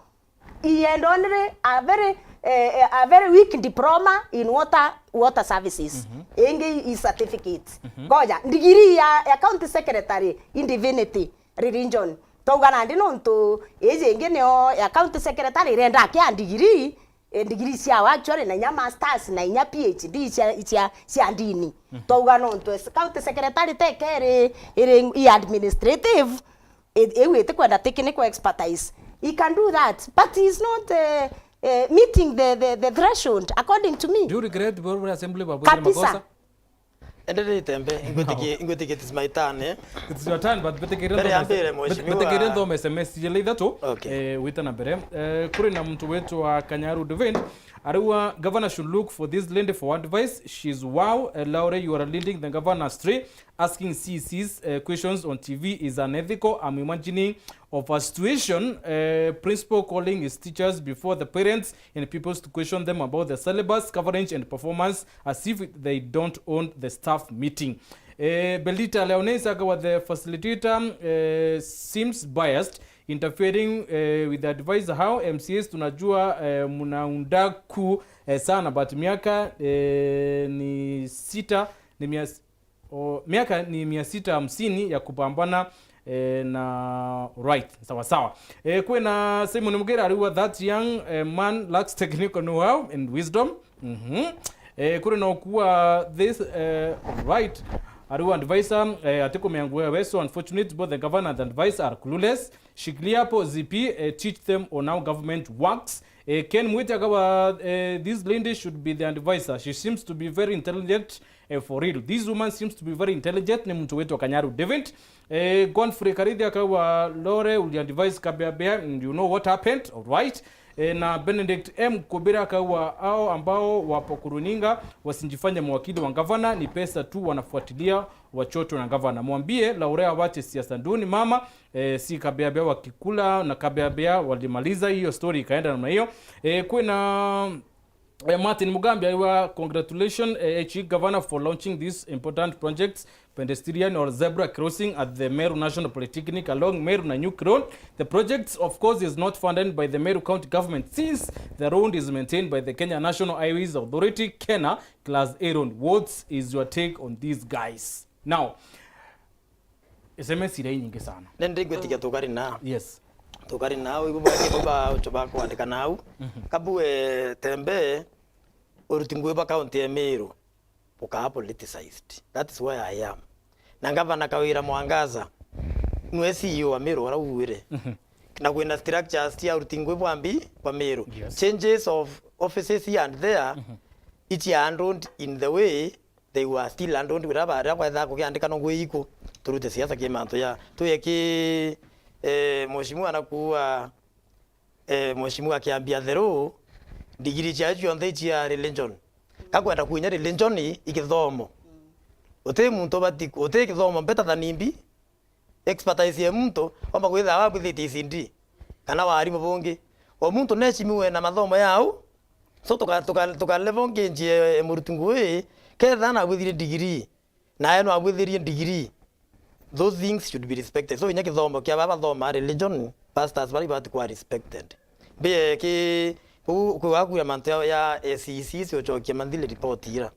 He had only a very, eh, eh, a very weak diploma in water, water services. Mhm. Ingi i certificate. Mhm. Ngoja, degree ya, ya county secretary in divinity, religion. Twauga nandi nontu iji ingi nio ya county secretary irenda akia degree, eh, degree ciao actually, na inya masters, na inya P H D cia, cia, cia ndini. Mhm. Twauga nontu as county secretary teke iri, iri i administrative, i-, iu itikwenda technical expertise. He can do that, but he's not, eh, eh, meeting the, the, the threshold, according to me. Do you regret the Assembly babwithire Kabisa. Makosa? Endelee Tembe, ingwitikie, ingwitikie it is my turn, eh? It's your turn, but betekeria Mbere ya nthome, mbere, bet-, mheshimiwa. Betekeria nthome S M S jele ithatu, Okay. eh, wita na mbere. Eh, kuri na muntu witwa Kanyaru David, ariwa, "Governor should look for this lady for advice. She's wow. Eh, Laure, you are leading the governor astray, asking C Cs, eh, questions on T V is unethical. I'm imagining of a situation, eh, principal calling his teachers before the parents and pupils to question them about the syllabus, coverage and performance as if they don't own the staff meeting." Eh, Belita Leones akawa the facilitator, eh, seems biased, interfering, eh, with the advisor. How M C As tunajua, eh, mna undaku, eh, sana, but miaka, eh, ni sita, ni mia, O, miaka ni mia sita hamsini ya kupambana, eh, na right. Sawa sawa. Eh, kwina Simon Mugera ariwa, "That young, eh, man lacks technical know-how and wisdom." Mhm. Eh, kuri na ukuwa this, eh, right. Ariwa advisor, eh, atikumea nguo ya weso, unfortunate, both the governor and the advisor are clueless. Shikilia hapo, Z P, eh, teach them on how government works. Eh, Ken Mwite akawa, eh, "This lady should be the advisor. She seems to be very intelligent, eh, for real. This woman seems to be very intelligent." Ni muntu witwa Kanyaru David. Eh, Godfrey Karithi akawa, "Lore, uli advise Kabeabea, and you know what happened, all right." Eh, na Benedict M Kubira akawa, "Hao ambao wapo kuruninga, wasinjifanye mawakili wa gavana, ni pesa tu wanafuatilia, wachocho na gavana. Mwambie Laure awache siasa duni, mama." Eh, si Kabeabea wakikula na Kabeabea walimaliza hiyo story ikaenda namna hiyo. Eh, kwina, eh, Martin Mugambi aiwa, "Congratulations, eh, H E Governor, for launching these important projects, pedestrian or zebra crossing at the Meru National Polytechnic along Meru Nanyuki Road. The project, of course, is not funded by the Meru County Government since the road is maintained by the Kenya National Highways Authority, KENHA, class A road. What is your take on these guys?" Now, S M S iria inyingi sana. Nende ngwitikia tukari na. Yes. Tukari na, ibu ba, ibu ba, ucho ba kwandika nau. Mhm. Kabu, eh, Tembe, uruti ngugi ba county ya Meru bukaa politicized. That is where I am. Na Gavana Kawira Mwangaza, nwe C E O wa Meru, ora uwire. Mhm. Na kwina structures cia uruti ngugi bwa mbi bwa Meru. Yes. Changes of offices here and there, Mhm. ichi are handled in the way they were still handled wira baria kwetha kukiandika no ngui iku. Turute siasa ki mantu ya. Tuye ki, eh, mheshimiwa na kuwa, eh, mheshimiwa akiambia theru, ndigiri cia cionthe cia religion. Kakwenda kuinya religion i kithomo. Uti muntu ubati, uti kithomo better than imbi. Expertise ya muntu, wamba kwithira wabwithitie E C D, kana warimu bungi. O muntu neshimiwe na mathomo yau, so tuka, tuka, tuka level gauge, eh, muruti ngui, ketha nabwithirie degree, nawe nwabwithirie degree, those things should be respected. So inya kithomo kia baba thoma religion, pastors bari bati kwa respected. Mbe ki, ku, ku, kuya mantu ya, ya S E C cio chokia monthly report ira.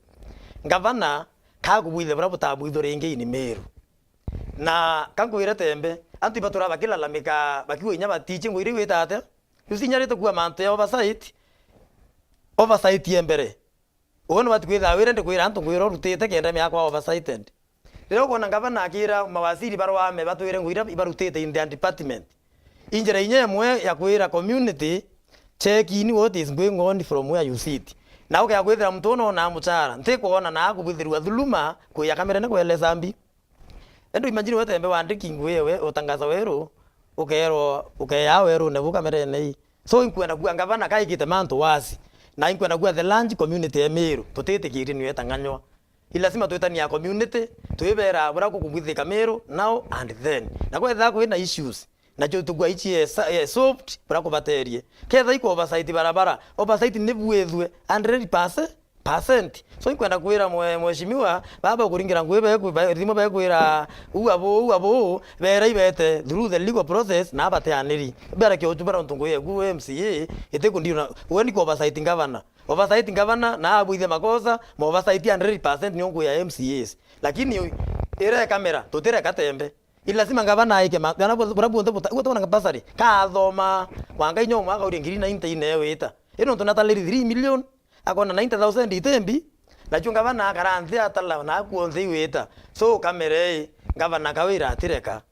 Gavana, kakubwithia bura butabwithwo ringi ini Meru. Na ka nkwire Tembe, antu ibatura bakilalamika, bakiuga inya batichi ngugi iria igwita atia. Riu cinyarite kuuga mantu ya oversight, oversight ye mbere. Uwe nibati kwithira wire ndikwira antu ngwira urutite kenda miaka wa oversighted. Riria ukwona ngavana akira mawaziri barwame batwire ngugi iria ibarutite in their department, injira inya imwe ya kwira community, check in what is going on from where you sit. Na ukea kwithira muntu una ona muchara, ntikwona na akubwithirua thuluma, kuya kamerene kweleza mbi. Endo imagine we Tembe wandiki ngugi ewe, utangaza weru, ukeerwa, ukeeyaa werune bu kamerene ii. So, inkwenda kuuga ngavana kaikite mantu wasi, na inkwenda kuuga the large community ya Meru, tutitikirie niyo etang'anywa. I lazima twitania community, twibera buria kukumwithika Meru, now and then. Na kwethira kwina issues, nacio tukua ici e sa-, e solved, buria kubaterie. Ketha iku oversight barabara, oversight ni buithue hundred percent, percent. So, inkwenda kwira mwe-, mheshimiwa, baba ukuringira ngugi beku-, be-, thimu bekwira, uu abo, uu abo, beera ibete through the legal process, na abateaniri. Bera kiochu bara untu ngugi eku M C A, itikundiuna, we ni ku oversight governor. Oversight governor, na abwithia makosa, ma oversight hundred percent ni ngugi ya M C As. Lakini ira kamera, tutireka Tembe. I lazima ngavana aike ma-, kana bu-, buria bunthe buta-, gutona basari, kathoma, wanga inya umwe akauria ngiri ninety ine wita. Ino ntu nataliri three million, akona ninety thousand itembi, nacio ngavana akara nthi atala na akuo nthi wita. So, kamera ii, ngavana kawira atireka.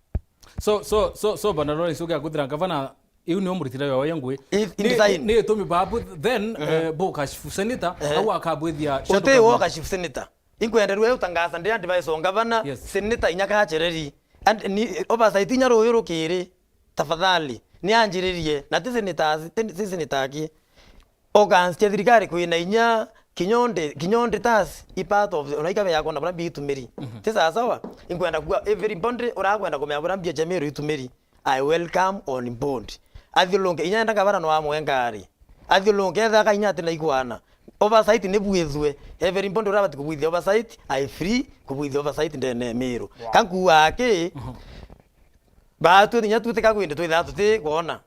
So, so, so, so, Bwana Lawrence, ugiakuthira ngavana, iu nio muritire yoyo ngui. If, in Ni, design. Ni itumi babu, then, eh, bu kashifu senator, eh, au akabwithia shadow Uti wo government. Kashifu senator. Inkwenderua utangaza ndi advice o ngavana, Yes. Senator inya kachereri. And ni oversight inya ruyu rukiri, tafadhali, ni anjiririe, na ti senator, ti, ti senator aki. Organs cia thirikari kwina inya, kinya undi, kinya undi tas, i part of, ona ikabe yakona bura bitumiri. Mhm. Ti sawa sawa, inkwenda kuga everybody urakwenda kumenya bura mbia cia Meru itumiri. I welcome on board. Athiulunke, inya enda ngavana no amwe ngari. Athiulunke, etha ka inya ati na ikwana. Oversight ni bwithue. Everybody urabati kubwithia oversight, I free kubwithia oversight ndene ya Meru. Wow. Ka nkuuga aki, Mhm. Baatwi inya tutika kwindi twithaa tuti kwona.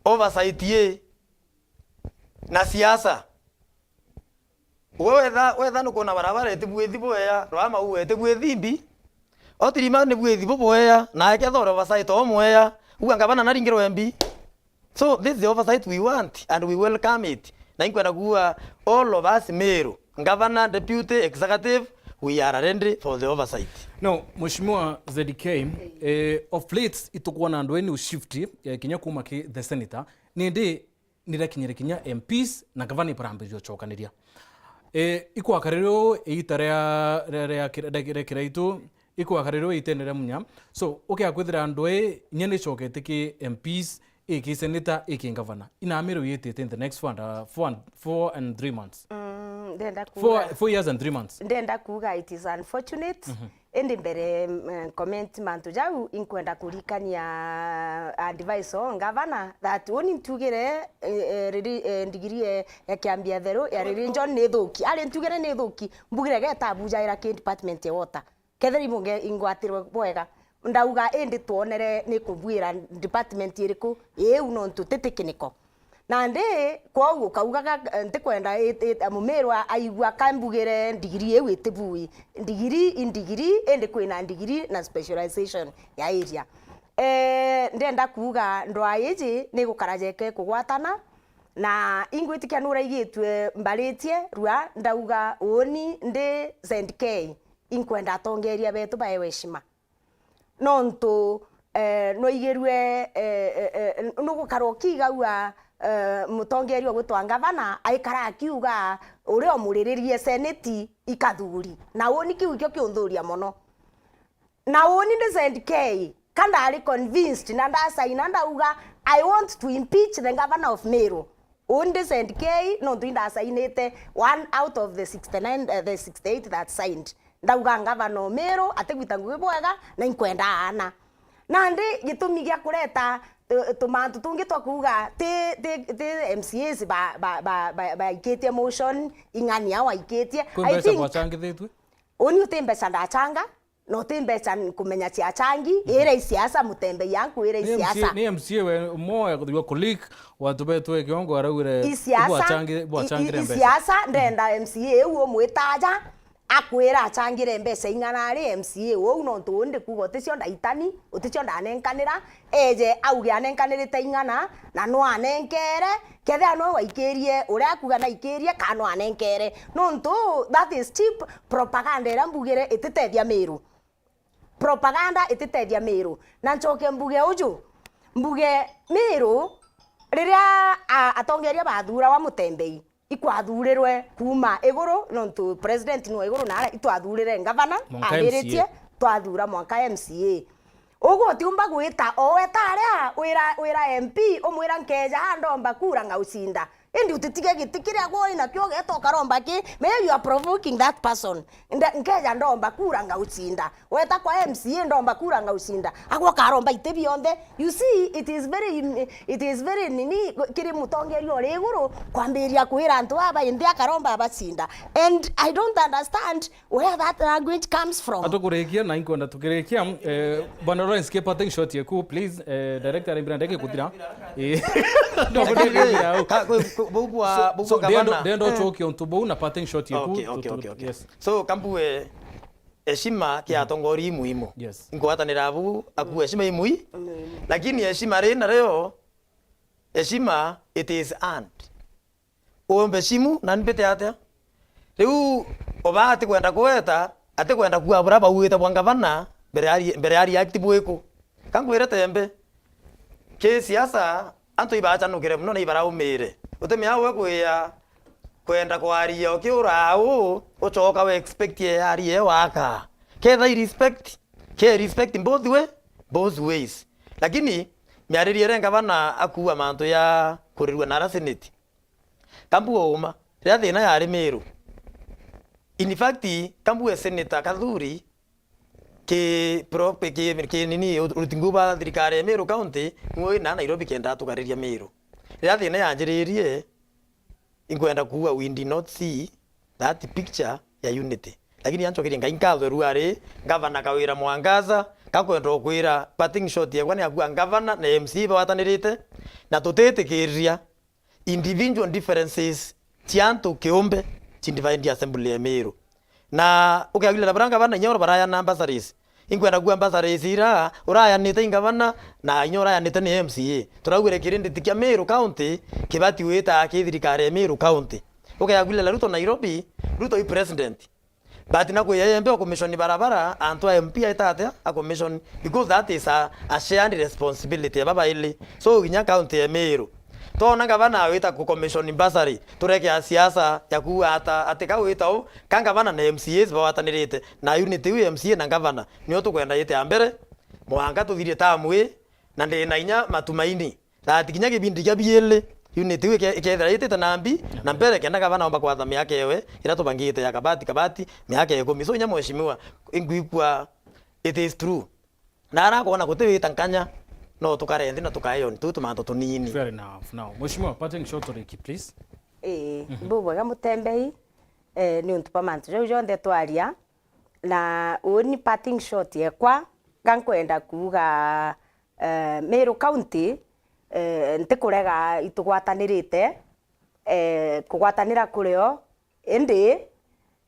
Oversight i, na siasa. We wetha, wetha nukwona barabara itibwithi bwea, rwama uwe itibwithi mbi. Otirima ni bwithi bubwea, na ekethore oversight o mwea, uga ngavana naringirwe mbi. So this is the oversight we want and we welcome it. Na inkwenda kuuga all of us Meru, governor, deputy, executive, we are ready for the oversight. No, Mheshimiwa Z K, eh, of late itukwona andu eni ushift, eh, kinya kuma ki the senator. Nindi nirakinyire kinya M Ps na ngavana ibarambirie gucokaniria. E, ikwaka riu iita ria, ria, ria, ria, ria Kiraitu, ikwaka riu iitene ria Munya. So, ukia kwithira andu ii, inya nicokete ki M Ps, iki senator, iki ngavana. Inamiro yitite in the next four and, uh, four and, four and three months. Mm, ndenda Four, kuuga four years and three months. Ndenda kuuga it is unfortunate. Mhm. Indi mbere, mm, comment mantu jau, inkwenda kurikania advice o ngavana that uni ntugire, eh, eh, riri-, eh, ndigiri, eh, ya kiambia theru ya religion ni thuki. Ari ntugire ni thuki, mbugire geta abujaira ki department ya water. Kethira ibunge ingwatirwe bwega. Ndauga indi twonere ni kubwira department iriku iu nontu titikiniko. Nandi, kwou ukaugaga, eh, ntikwenda it-, it-, Mumiru a-, aigua ka mbugire ndigiri iu itibui. Ndigiri i ndigiri, indi kwina ndigiri na specialization ya area. Eh, ndenda kuuga ndwaa iji ni gukara jeke kugwatana, na ingwitikia nuraigitue mbaritie rua ndauga uuni ndi Saint K, inkwenda atongeria betu baewe heshima. Nontu, eh, nwaigirue, eh, eh, eh, nugukara ukiigagua, eh, mutongeria ugwitwa ngavana aikara akiuga uria umuriririe seneti ikathuri. Na uni kiu ikio kiunthuria mono. Na uni ndi Saint K, ka ndari convinced na ndasaina ndauga, "I want to impeach the governor of Meru." Undi Saint K, nontu indasainite one out of the sixty-nine, eh, the sixty-eight that signed. Ndauga ngavana o Meru atigwita ngugi bwega na inkwenda aana. Nandi gitumi gia kureta, eh, tumantu tungi twa kuuga ti, ti, ti M C As ba, ba, ba, ba, baikitie motion, ing'ania waikitie. Kwi I mbeca think bwachangithitue? Uni uti mbeca ndachanga, na uti mbeca nkumenya ciachangi, ira i siasa, mutembei ankwira i Ni M C A, siasa. Ni M C A we mo ya kuthigwa kulik, watubetwe kiongo araugire I siasa, bwachangi-, i, bwachangire i, i mbeca. Siasa, ndenda M C A iu umwitaja, akwira achangire mbeca ing'ana ari M C A uu, nontu uu ndi kuuga uticio ndaitani, uticio ndanenkanira, eje auge anenkanirite ing'ana, na no anenkere, kethira no waikirie, uria akuuga naikirie, kana no anenkere. Nontu that is cheap propaganda iria mbugire ititethia Miru. Propaganda ititethia Miru. Na ncoke mbuge uju, mbuge Miru, riria a-, atongeria bathurawa Mutembei, ikwathurirwe kuuma iguru, nontu president no iguru, na aria itwathurire ngavana, mwanka ambiritie, M C A. Twathura mwanka M C A. Ugu utiumba gwita o we ta aria wira, wira M P, umwira, "Nkeja aa ndomba kura ngaucinda." Indi utitige giti kiria gwe wina kio ugeeta ukaromba ki, maybe you are provoking that person. Nda-, nkeja ndomba kura ngaucinda. Weta kwa M C A ndomba kura ngaucinda. Agwe ukaromba iti bionthe. You see, it is very, it is very nini kiri mutongeria uri iguru kwambiria kwira antu baba indi akaromba abacinda. And I don't understand where that language comes from. Atukurikia na inkwenda tukirikia, eh, Bwana Lawrence, ke parting shot yeku, please, eh, director, arembira ndeke kuthira. Eh, no, ndeke kuthira au. Ka-, ku-, ku-, bau kwa, so, bau so, kwa ndendo, gavana. Ndendo, eh, choke onto bau na parting shot yeku. Okay, okay, tu-, tu-, okay, okay. Yes. So, Kambue, heshima kia atongoria muhimu. Yes. Nkwatanira abu, aku heshima imui. Lakini heshima ri nario, heshima it is earned. Umbe simu, na mbite atia? Riu oba atikwenda kuweta, atikwenda kuabura bauite bwa ngavana, mbere ari, mbere ari active wiku. Ka nkwire Tembe, ki siasa, antu ibacanukire mono na ibaraumire. Utimea we kwia kwenda kwaria ukiura au, ucoka we expect ye arie waka. Ketha i respect, ke respect both way, both ways. Lakini, miaririe ire ngavana akuua mantu ya kurirua na ara senate. Ka mbuga uma, riria thina yari Miru. In fact, ka mbuge Senator Kathuri, ki pro-, ki, ki nini, uruti nguu bwa thirikari ya Miru County, ng'ui na Nairobi kenda tukariria Miru. Riria thina yanjiririe, inkwenda kuuga we did not see that picture ya unity. Lakini ancokerie Ngai nkatho riu ari Gavana Kawira Mwangaza, gakwenda ukwira parting shot yekwa ni akua ngavana na M C A bagwatanirite, na tutitikiriria individual differences cia antu kiumbe ci divide assembly ya Miru. Na ukiagwirira bura ngavana inya oro barayana bursaries. Inkwenda kuuga bursaries ira urayanite i ngavana na inya urayanite ni M C A. Turaugire kirindi ti kia Miru County kibati wita ki thirikari ya Miru County. Ukiagwirira Ruto Nairobi, Ruto i president. But na kwi yembe o commission barabara, antu a M P aita atia a commission, because that is a, a shared responsibility ya babaili. So, kinya county ya Miru, twona ngavana awita ku commission bursary, turekea siasa ya kuuga ata, ati ka wita u, ka ngavana na M C As bagwatanirite, na unity iu ya M C A na ngavana, nio tukwenda yite ya mbere, mwanka tuthirie term ii, na ndina inya matumaini. That kinya kibindi kia biili, unit iu ike-, ikethira itite na mbi, na mbere kenda gavana omba kwatha miaka ewe, ira tubangite ya kabati, kabati, miaka ikumi. So, inya mheshimiwa, ingwikua it is true. Na ara akoona guti wita nkanya, no tukare nthi na tukae on tu tumantu tunini. Fair enough. Now, Mheshimiwa, parting shot uriki, please. Ii, mhm, mbubwega Mutembei, eh, ni untu bwa mantu jau jonthe twaria. Na uni parting shot yekwa, ga nkwenda kuuga, eh, Meru County, eh, ntikurega itugwatanirite, eh, kugwatanira kurio, indi,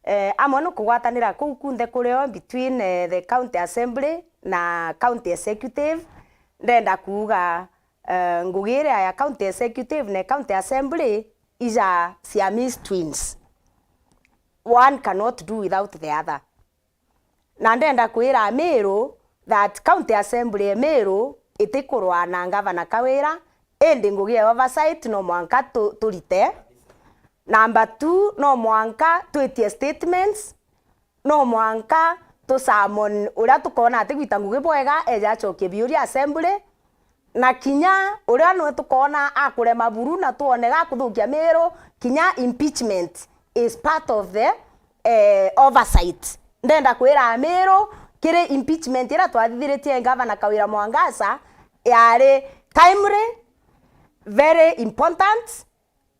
eh, amwe ni kugwatanira kuu kunthe kurio between, eh, the county assembly na county executive. Ndenda kuuga, eh, ngugi iria ya county executive na county assembly ija Siamese twins. One cannot do without the other. Na ndenda kwira Amiru that County Assembly ya Amiru itikurwaa na Ngavana Kawira, indi ngugi ya oversight no mwanka tu-, turite. Number two, no mwanka twitie statements, no mwanka tu summon uria tukoona atigwita ngugi bwega, eja acokie biuria Assembly. Na kinya uria nwe tukoona akurema buru na twone gakuthukia Miru, kinya impeachment is part of the, eh, oversight. Ndenda kwira Amiru, kiri impeachment iria twathithiritie Ngavana Kawira Mwangaza, yari timely, very important,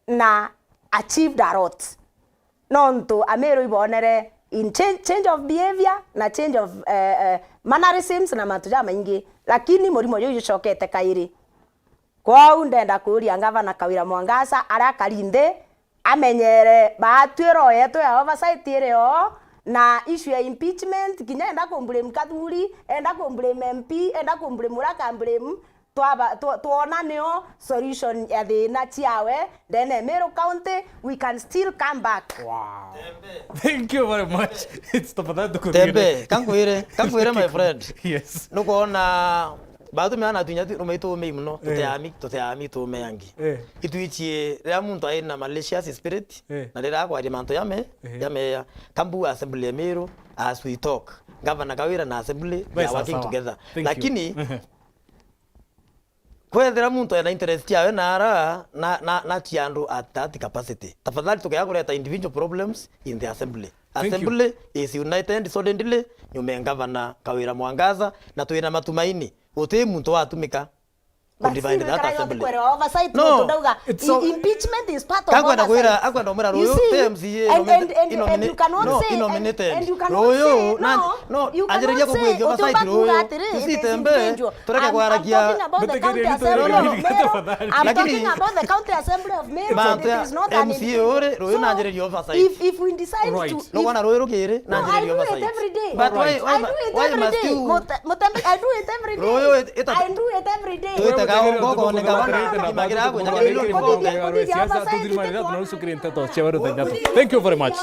na achieved a lot. Nontu Amiru ibonere in change, change of behavior na change of, eh, eh, mannerisms na mantu jamaingi, lakini murimo juu jucokete kairi. Kwou ndenda kuuria Ngavana Kawira Mwangaza aria akari nthi, amenyere baatwi roho yetu ya oversight iri oo, Na issue ya impeachment, kinya enda ku blame Kathuri, enda ku blame M P, enda ku blame uria ka blame, twaba, tw-, twona nio solution ya thina ciawe, ndene Meru County, we can still come back. Wow. Thank you very much. It's tafadhali tukuthire. Tembe, kankwire, kankwire, my friend. Yes. Nukwona, batu meana tunya tu, numaitu mei muno, eh, tuteami, tuteami tumeangi. Eh. Itwichie, riria muntu aina malicious spirit, eh, na riria akwaria mantu yame, eh, yameya. Kambu assembly ya Meru, as we talk. Gavana Kawira na assembly, they are working together. Lakini, kwethira muntu ena interest yawe na ara, na, na, na ti andu at that capacity. Tafadhali tukea kureta individual problems in the assembly. Assembly is united solidly nyuma ya Gavana Kawira Mwangaza, na twina matumaini guti muntu watumika ku divide that assembly. No, impeachment is part of oversight. Akwenda kwira, akwenda umira ruyu, T M C A, and, and, and, and you cannot say, and, and you cannot say, no, no, you cannot say, uti oversight ruyu. Tusitembe, tureke kwarakia. I'm talking about the county assembly of Meru. I'm talking about the county assembly of Meru. It is not an individual. So, if, if we decide to, no, wana ruyu rukiri, no, I do it every day. But why, why, why must you? Mutembe, I do it every day. Ruyu, it, it, I do it every day. Twite kaongo kone gavana, kimagira gwe nyaga milioni bonge. Thank you very much.